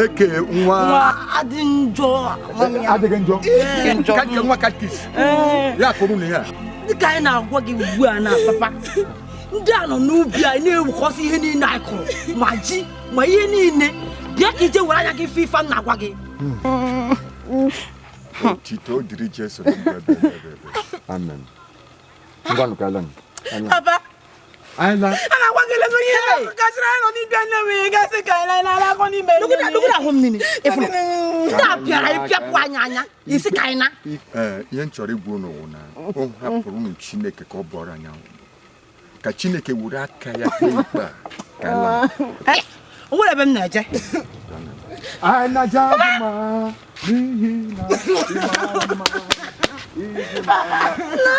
Eke nwa adị njọ. Adịghị njọ. Ka nke nwa katkis. Ya kụrụ na ya. Dịka anyị na-agwa gị ugbu a na papa. Ndị a nọ n'ubi anyị na-ewukọsị ihe niile anyị kụrụ ma ji ma ihe niile Bịa ka ije were anya gị ife ife m na-agwa gị. Otito dịrị Jesu na mgbe ebe ebe ebe. Amen. Ngwanụ ka ala. Papa. Anyị la. A na-agwa gị lezi ihe na-akụkasịrị anyị nọ n'ibia nne m ihe gasị ka anyị na akọ n'ime. Lụgụda ahụ m niile. Ịfụrụ. Ndị a bịara ịpịapụ anyị anya. Isi ka anyị na. Ee, ihe m chọrọ igwu unu wụ na o hapụrụ unu Chineke ka ọ bọrọ anyị ahụ. Ka Chineke were aka ya kpee ikpe a ka anyị laa. O nwere ebe m na-eje. Anyị na-aja mma n'ihi na ị mara mma.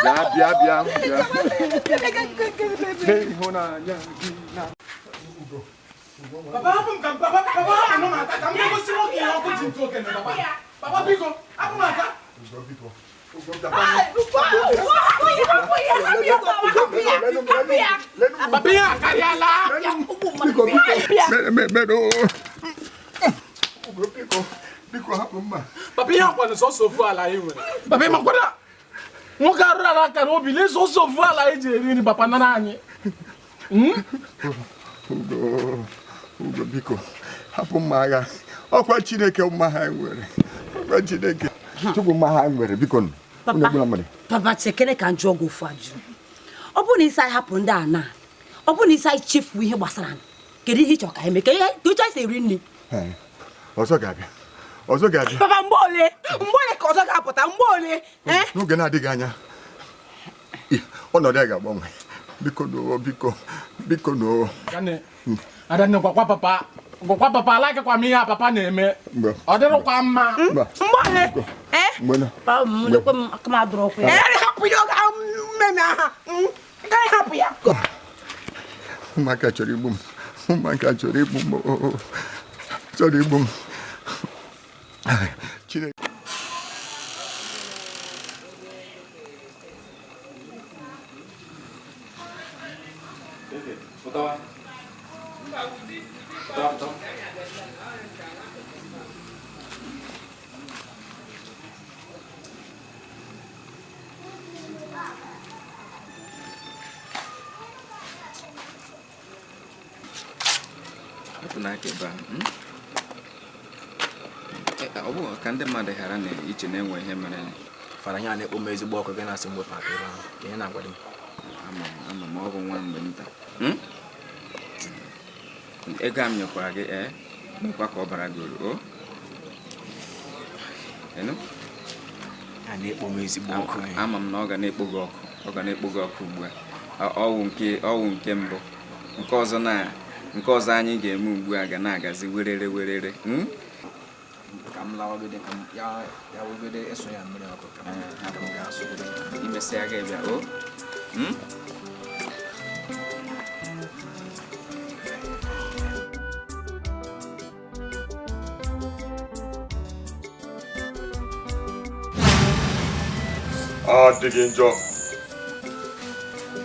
Bịa bịa bịa bịa. Ịhụnanya gị na. Papa, hapụ m ka papa papa hapụ m aka ka m gosi nwoke ihe ọkụ ji ntụ okene papa. Papa biko, hapụ m aka. Ugo biko. Papa ihe akarịala. Biko biko. Ugo biko. Biko hapụ mma. Papa ihe akwa na sọsọ ofu ala anyị nwere. Papa ị makwara nwoke arụrụ ala aka n'obi lee sọsọ ofu ala anyị ji eri nri papa nara anyị. Ugo, Ugo biko hapụ mma agha. Ọkwa Chineke mma ha nwere. Ọkwa Chineke Chukwu mma ha nwere biko nụ. Papa chekere ka njụ ọgwụ ofu ajụ. Ọ bụrụ na isi anyị hapụ ndị a na ọ bụrụ na isi anyị chefuo ihe gbasara anyị, kedu ihe ị chọrọ ka anyị mee? Ka ihe anyị si eri nri? Ọzọ ga-abịa. Ọzọ ga-abịa. Papa mgbe ole ka ọzọ ga-apụta mgbe ole? N'oge na-adịghị anya ọnọdụ ya ga-agbanwe. Biko nụ, biko, biko nụ. Adanne gwakwa papa, gwakwa papa alakịkwa m ihe a papa na-eme. Ọ dịrịkwa mma. Mgbe ole? Papa m lekwe m aka m adọrọ ọkụ ya. Hapụ ya ọ ga-mme aha. Gaghị hapụ ya. Ụmụaka chọrọ igbu m. Ụmụaka chọrọ igbu m. Chọrọ igbu m. Chineke. Ọ bụ ka ndị mmadụ ghara na iche na-enwe ihe mere fara ihe a na-ekpo m ezigbo ọkụ gị na-asị m wepụ aka ebe ahụ ka ihe na-agwa m. Ama m ọ bụ nwa mgbe nta. Ego a m nyekwara gị mekwa ka ọ bara gị uru o. A na-ekpo m ezigbo ọkụ. Ama m na ọ ga na-ekpo gị ọkụ, ọ ga na-ekpo gị ọkụ ugbu a. Ọwụ nke mbụ. Nke ọzọ na nke ọzọ anyị ga-eme ugbu a ga na-agazi werere werere. Ka m lawagide ka m ya wegide eso ya mmiri ọkụ ka m ga-asụgide. Imesịa gị bịa o. Adịghị njọ.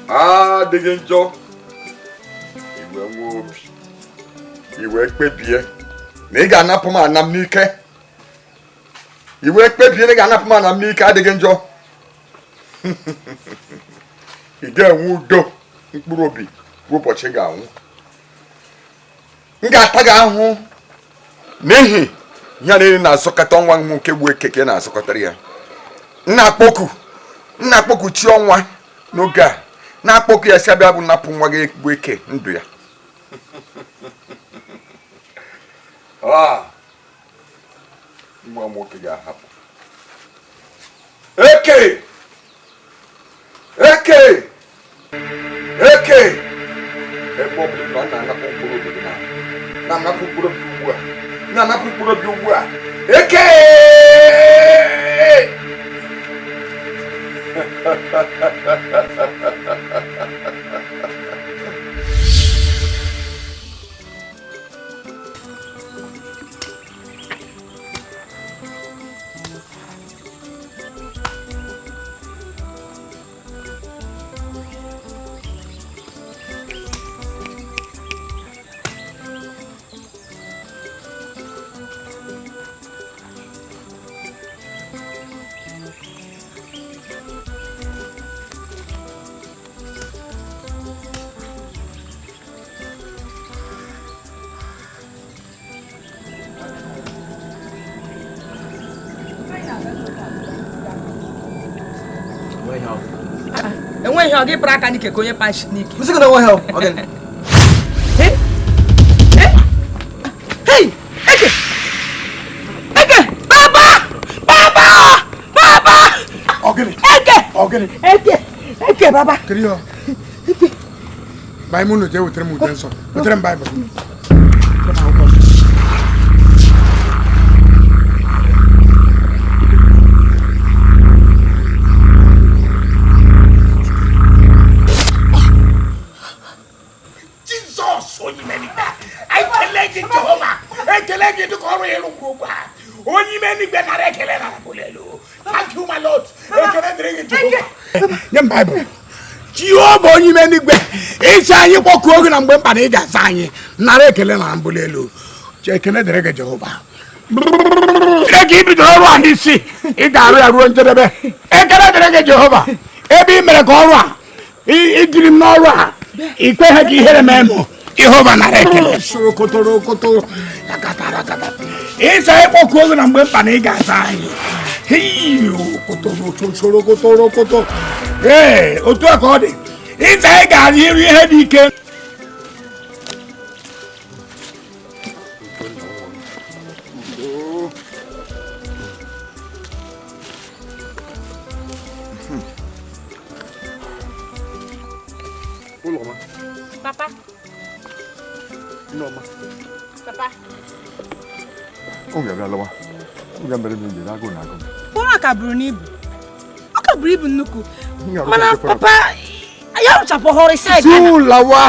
Adịghị njọ. Iwe nwee obi. Iwe kpebie na ị ga-anapụ m ana m n'ike. Iwe kpebie na ị ga-anapụ m ana m n'ike adịghị njọ. Ị ga-enwe udo mkpụrụ obi ruo ụbọchị ị ga-anwụ. M ga-ata gị ahụhụ n'ihi ihe niile na-azọkọta ọnwa m nke gbuo ekeke na-azọkọtara ya. M na-akpọku chi ọnwa n'oge a na-akpọku ya si abịa bụ napụ nwa gị gbuo eke ndụ ya. Nwa nwoke ga-ahapụ. Eke! Eke! Eke! Ebe ọ bụla ọ na-anapụ mkpụrụ obi na-anapụ mkpụrụ obi ugbu a na-anapụ mkpụrụ obi ugbu a. Eke! Enweghị ọ gị pụrụ aka n'ike ka onye pashi n'ike. M sị gị na enweghị ọ gịnị? Hey! Eke! Eke! Baba! Baba! Baba! Ọ gịnị? Eke! Ọ gịnị? Eke! Eke baba! Kiri ọ. Baịbụl unu jee wetere m ude nsọ. Wetere m Baịbụl. Jizọs onye ime n'igwe, ekele gị Jehova, ekele gị dịka ọrụ ịrụ kwuru okwu a. Onye ime n'igwe nara ekele na mbuli elu. Thank you my Lord. Ekele dịrị gị Jehova. Nye m Baịbụl. Jehova onye ime n'igwe, ịsị anyị kpọkuo gị na mgbe mkpa na ị ga-aza anyị, nara ekele na mbuli elu. Ekele dịrị gị Jehova. Chineke i bidoro ọrụ a n'isi, ị ga-arụ ya ruo njedebe. Ekele dịrị gị Jehova, ebe ị mere ka ọrụ a, ijiri m n'ọrụ a, i kweghị ka ihere mee mụ. Jehova nara ekele. Sokotoro koto, yakatara kata. Ịsị anyị kpọkuo gị na mgbe mkpa na ị ga-aza anyị. Hii, kotoro chosoro kotoro koto. Ee, otu a ka ọ dị. Ịsị anyị ga-arụ iru ihe dị ike. Ụlọma. Papa. Nneọma. Papa. Ọ ga-abịa lọwa. Ọ ga-emere m enyi agụụ na agụ m. Ụra ka buru n'ibu. Ọ ka buru ibu nnukwu. M Mana ga-arụcha papa, ya rụchapụ ọhụrụ saịdị. Tụlawa.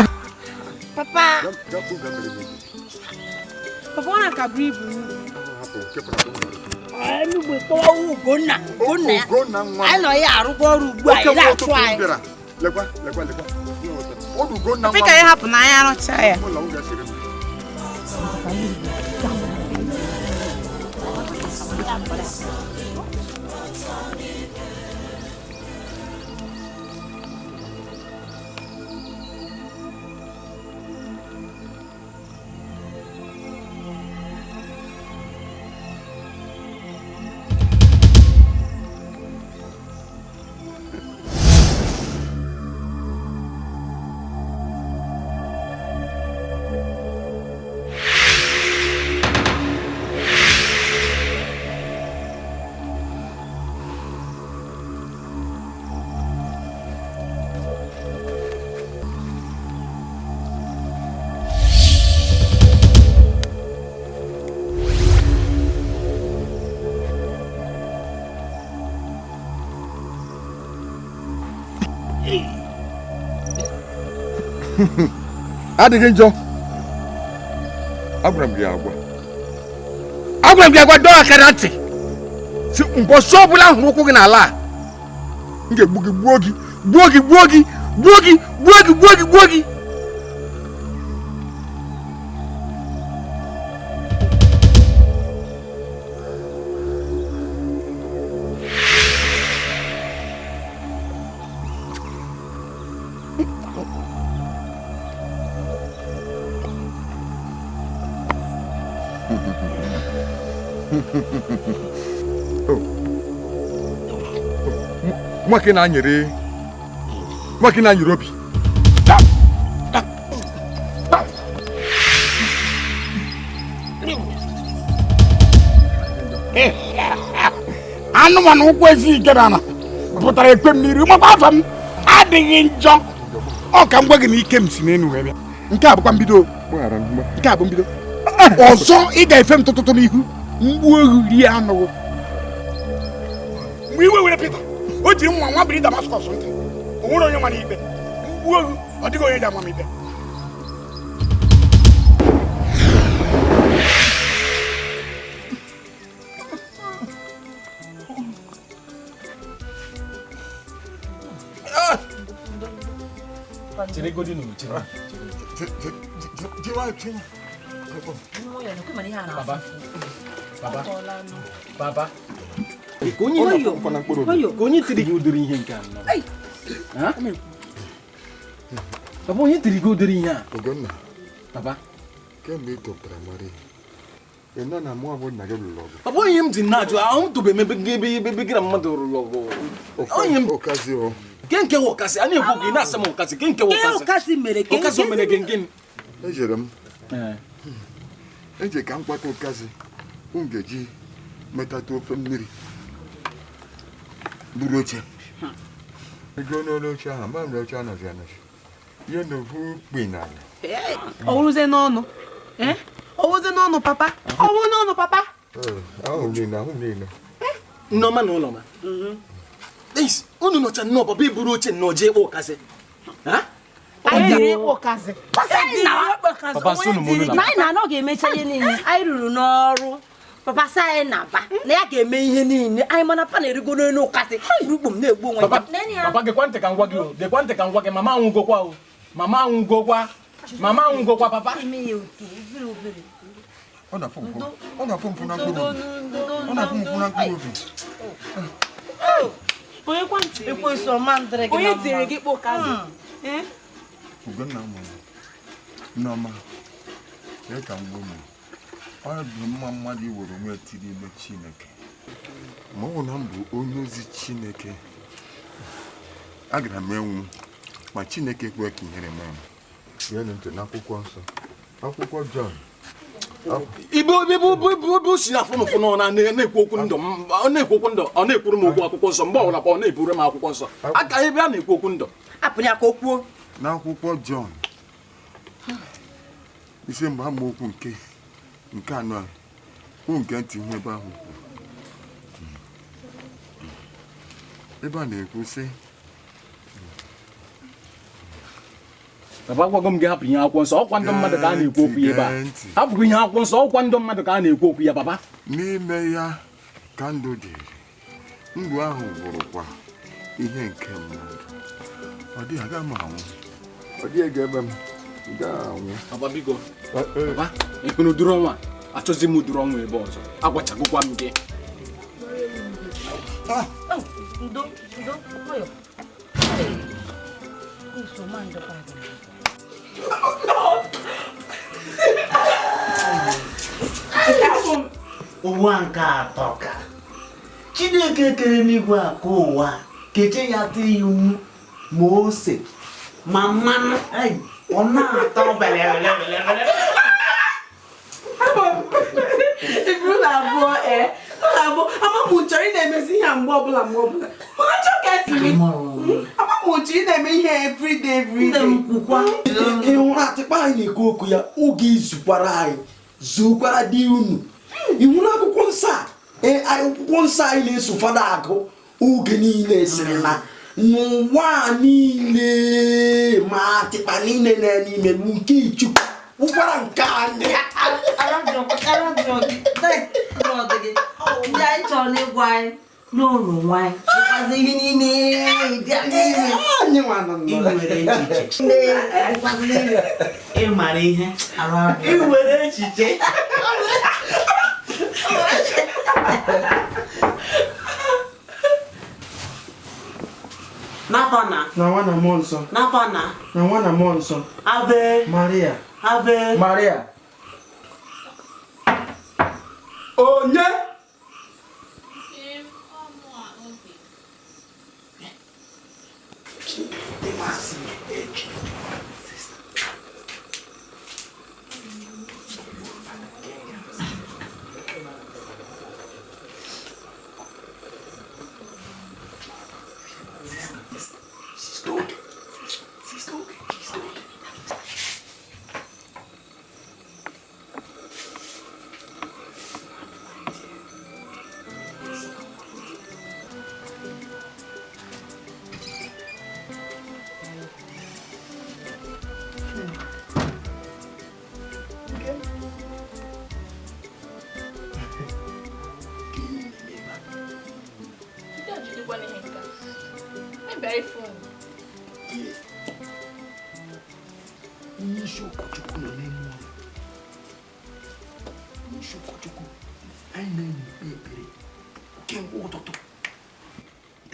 Papa. Papa ọ na-aka buru ibu nnukwu. Enugbe kpọwa Ugonna, Ugonna ya. Ugonna nwa m. Anyị nọ ya arụkwa ọrụ ugbu a, ị Oke nwa na-achụ ụtụtụ m anyị. bịara. Lekwa, lekwa, lekwa. Ọ bụ Ugonna Papa nwa ka m. ya hapụ na anyị arụcha ya. Ụlọ m ga-esiri m. Adịghị njọ. Agwara m gị agwa. Agwara m gị agwa dọọ aka na ntị. Si mbọsị ọbụla m hụrụ ụkwụ gị n'ala a, m ga-egbu gị gbuo gị gbuo gị gbuo gị gbuo gị gbuo gị gbuo gị gbuo gị. Nwoke na-anyere nwoke na-anyere obi. Anụmanụ ụkwụ ezi ike na ala pụtara ekwe m n'iru makwa afọ m adịghị njọ. Ọ ka m gwa gị na ike m si n'elu wee bịa. Nke a bụkwa mbido. Nke a bụ mbido. Ọzọ ị ga-efe m tụtụtụ n'ihu mgbu ewu rie anụ. Mgbe iwe were Pita, o jiri nwa nwa biri Damaskọs ntị. O nwere onye mara ikpe. Mgbu ewu, ọ dịghị onye ji ama m ikpe. Baba. Baba. Baba. Ka onye tiri gị ụdịrị ihe nke a nnọọ? Ha? Papa, onye tiri gị ụdịrị ihe a? Ugonna. Papa. Kemgbe ị tọpụtara mara ihe, Ị nọ na mụ abụ nna gị lụrụ ọgụ. Ọ bụghị ihe m ji na-ajụ ahụ m tobe ebe ebe gị na mmadụ rụrụ ọgụ. Onye m ụkazi o. Ke nke wụ ụkazi? A na-ekwu gị na-asị m ụkazi. Ke nke wụ ụkazi? Ụkazi mere ke ụkazi o mere gị gịnị? Ejere m. Eje ka m kpata ụkazi m ga-eji metata ofe mmiri buru oche. Ego n'olu oche ahụ, ma m na oche anọzi anọzi. Ihe na ofu kpi n'ala. Ọ wụrụzie n'ọnụ. Ọ wụrụzie n'ọnụ papa. Ọ wụrụ n'ọnụ papa. Ahụ niile, ahụ niile. Nneọma na ụlọma. Unu nọcha nnọọ papa iburu oche nnọọ jee ịkpọ ụkazi. Anyị jiri ịkpọ ụkazi. Papa sị unu m unu na anyị na-anọ ga-emecha ihe niile. Anyị ruru n'ọrụ. Papa sị anyị na-aba na ya ga-eme ihe niile. Anyị mana pa na-erigo n'elu ụkazi. Urukpu m na-egbu onwe ya. Papa gekwa ntị ka m gwa gị o. Gekwa ntị ka m gwa gị mama anwụgokwa o. Mama anwụgokwa. Mama anwụgokwa papa. Ọ na-afụ mfụ. Ọ na-afụ mfụ na mkpụrụ obi. Ọ na-afụ mfụ na mkpụrụ obi. Onye tiri gị kpọ ụkazi? Ugonna mụrụ Nneọma, lee ka m gwa unu, ọ dị mma mmadụ iwere onwe ya tiri ime Chineke. Ma ọ bụ na m bụ onye ozi Chineke, agara m enwu ma Chineke ekwe ka ihere mee m. Geenụ ntị n'akwụkwọ nsọ, akwụkwọ Jọn. Ibe o si n'afọ n'ụfụ nọ na-ekwu okwu ndụ ọ na-ekwu okwu ndụ ọ na-ekwuru m okwu akwụkwọ nsọ mgbe ọbụla kwa ọ na-eburu m akwụkwọ nsọ aka ebe a na-ekwu okwu ndụ apụrụ ya ka o kwuo. N'akwụkwọ Jọn isi mgbe amaokwu nke anọ kwụ nke ntị ihe ebe ahụ kwuru. Ebe a na-ekwu sị Papa agwago m gị hapụ ihe akwụkwọ nsọ ọkwa ndụ mmadụ ka a na-ekwu okwu ya ebe a. Hapụkwa ihe akwụkwọ nsọ ọkwa ndụ mmadụ ka a na-ekwu okwu ya papa. N'ime ya ka ndụ dịrị, ndụ ahụ bụrụkwa ihe nke mmadụ. Ọ dịghị aga m anwụ. Ọ dịghị ga-eme m ga-anwụ. Papa biko. Papa, ị hụrụ ụdịrị ọnwa achọzi m ụdịrị ọnwa ebe ọzọ. Agwachagokwa m gị. Ndo, ndo, nwayọ. Ụwa nke atọ ka Chineke kere n'igwe akụ ụwa keche ya tee ya nnu ma ose ma mmanụ ọ na-atọ belebelebele. Iburu na abụọ na-abụ ama m chọrọ ị na-emezi ihe a mgbe ọbụla mgbe ọbụla. Mana chọ ka esiri ama m chọrọ ị na-eme ihe everyday everyday. Ị hụrụ atịkpa anyị na-ekwu okwu ya oge izukwara anyị zukwara di unu. Ị hụrụ akwụkwọ nsọ a akwụkwọ nsọ anyị na-eso fada agụ oge niile sịrị na n'ụwa niile ma atịkpa niile na n'ime nke Chukwu wụkwara nke anyị. Ndị anyị chọrọ n'ịgwa anyị n'ụlọ nwanyị ihe niile anyị nwa nọ Ị mara ihe ị nwere echiche. N'afọ na nwa na mmụọ nsọ. N'afọ na na nwa na mmụọ nsọ. Ave Maria. Ave Maria. Onye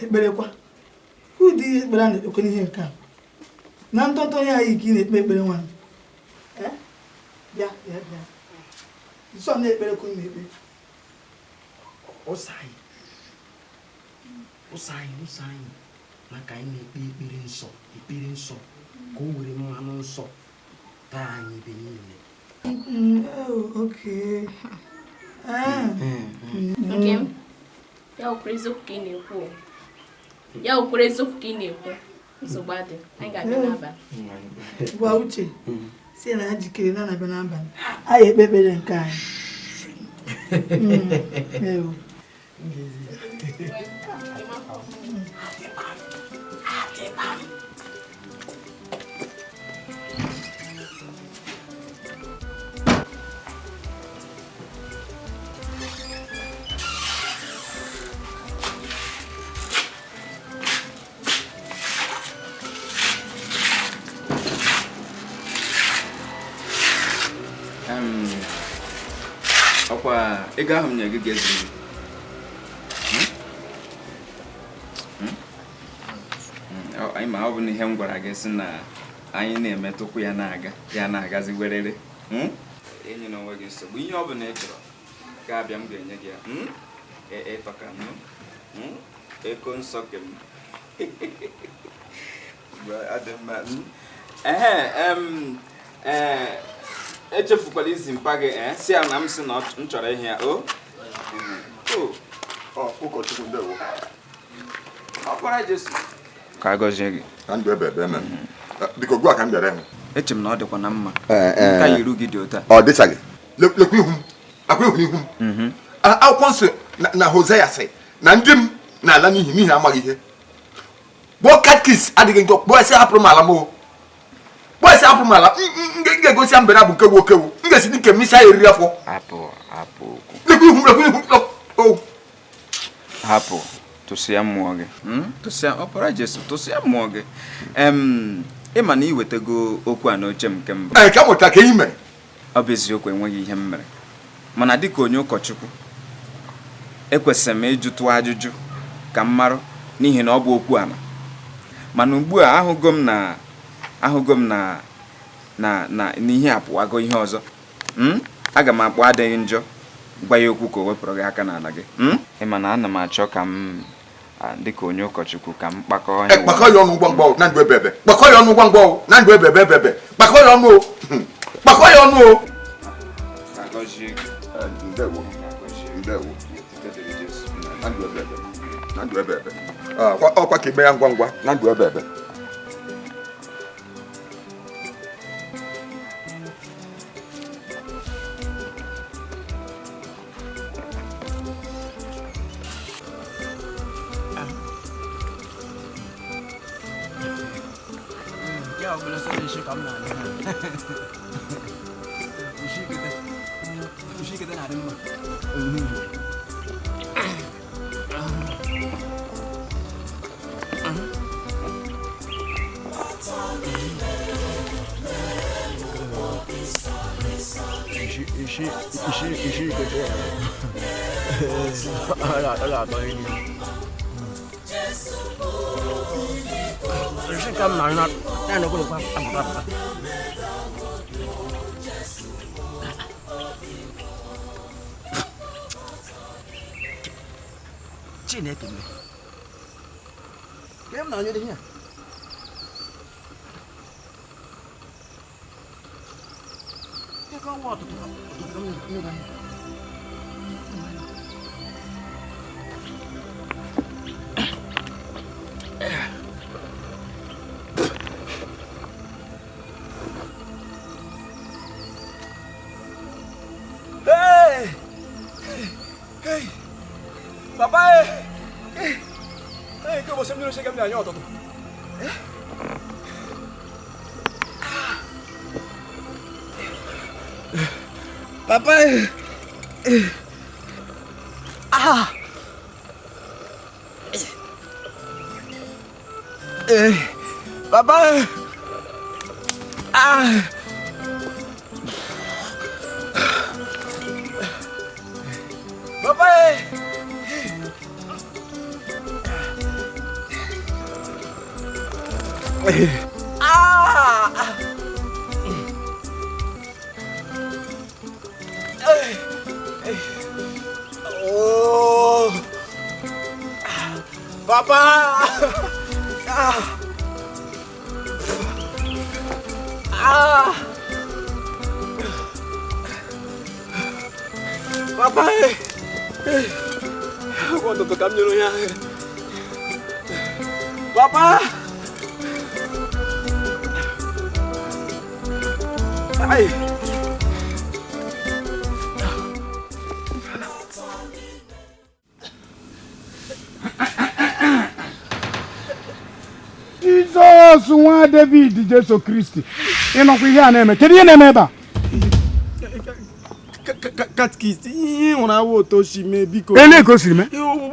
Ekperekwa ụdị ihe ekpere a na-ekpekwa n'ihe nke a na ntọntọ ya anyị ka ị na-ekpe ekpere nwanne. Bịa bịa bịa. Nsọ na-ekpere ka unu na-ekpe. Ụsọ anyị ụsọ anyị ụsọ anyị maka anyị na-ekpe ekpere nsọ, ekpere nsọ ka o were mmanụ nsọ taa anyị ebe niile. Okay. Nke m, ya okwere eziokwu ka ị na-ekwu. Ya okwere eziokwu ka ị na-ekwu. Nsogbu adị, anyị ga-abịa n'abalị. Gwa Uche, si na njikere na na-abịa n'abalị. Anyị ekpe ekpere nke anyị. Ọkwa ego ahụ m nye gị ga-ezuru. Anyị ma ọ bụ na ihe m gwara gị sị na anyị na-emetụkwu ya na-aga ya na-agazi werere. Enye na onwe gị nsogbu, ihe ọ bụla ị chọrọ ga-abịa m ga-enye gị ya. Ịtọka m eko nsọ ke m. Ehe, echefukwala izi mpa gị, si ya na m sị na m chọrọ ihe ya. O ụkọchukwu, ndewo. Ọkpara Jesu ka a gọzie gị. Ka ndụ ebe ebe biko gwa ka m bịara ịhụ. Eche m na ọ dịkwa na mma nka ya iru gị dị ụta. Ọ dịchaghị. Lekwa ihu m, akwa ihu n'ihu m. Akwụkwọ nsọ na Hosea sị na ndị m na-ala n'ihi n'ihi amaghị ihe. Gbọọ katkis adịghị njọ, kpọọ esi hapụrụ m ala m o. Kpọọ esi hapụrụ m ala, m ga-egosi ya mbere abụ nke okewu. M ga-esi n'ike m isi ya eriri afọ. Hapụ, hapụ okwu. Lekwa ihu m, lekwa ihu m. Hapụ, tụsịa mmụọ gị. Tụsịa, ọkpara Jesu, tụsịa mmụọ gị. Ịma na iwetago okwu a n'oche m kemgbe. Ee, ka mụta ka ihe mere. Ọ bụ eziokwu, enweghị ihe m mere. Mana dịka onye ụkọchukwu, ekwesịrị m ịjụtụ ajụjụ ka m marụ n'ihi na ọ bụ okwu ala. Mana ugbu a ahụgo m na ahụgo m na na na n'ihe apụwago ihe ọzọ. Aga m akpọ adịghị njọ gwa ya okwu ka o wepụrụ gị aka n'ala gị. Ịma na ana m achọ ka m dịka onye ụkọchukwu ka m kpakọọ ya. Kpakọ ya ọnụ ngwa ngwa na ndụ ebe ebe. Kpakọ ya ọnụ ngwa ngwa na ndụ ebe ebe ebe. Kpakọ ya ọnụ o. Kpakọ ya ọnụ o. Ndewo. Ndewo. Na ndụ ebe ebe. Na ndụ ebe ebe. Ọkwa ka ime ya ngwa ngwa na ndụ ebe ebe. Chineke m. Ka m na-anyụ dị ihe a? Ego ọnwa ọtụtụ ọtụtụ m nyere anyị. Hey! Hey! Papa! Hey! Hey, que você me não chega a me anhar, Toto. Papai! Ah! Papai! Ah! Papai! Ah! Oh. Papa! Ah. Ah. Papa! Eh. Ọtụtụ ka m nyere onye ahụ. Papa! Ai! Jizọs nwa David Jesu Kristi, ịnọkwa ihe a na-eme, kedu ihe na-eme ebe a? Katkist, ihe hụrụ awụ otu o si mee, biko. Elee ka o siri mee?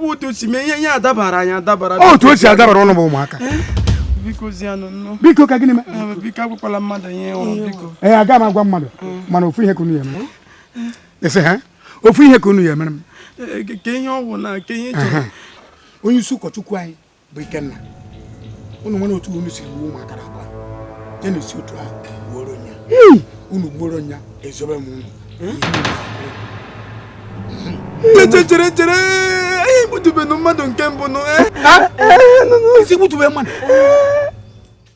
Otu o si mee, ihe adabara anyị adabara. Otu o si adabara ụnụ bụ ụmụaka. Biko zianụ nnọọ. Biko ka gịnị mee? Biko agwakwala mmadụ ihe hụrụ, biko. Ee, aga m agwa mmadụ, mana ofu ihe ka unu ya emere. Ese ha? Ofu ihe ka unu ya emere m. Ke ihe ọ bụ na ke ihe chọrọ. Onye isi ụkọchukwu anyị bụ Ikenna. Unu nwere otu unu siri gbuo ụmụaka na abụọ. Ya na-esi otu ahụ gbuoro nya. Unu gbuoro nya, ezobe m unu. Chere chere, anyị gbutubenu mmadụ nke mbụ nụ. Isi gbutube mmadụ.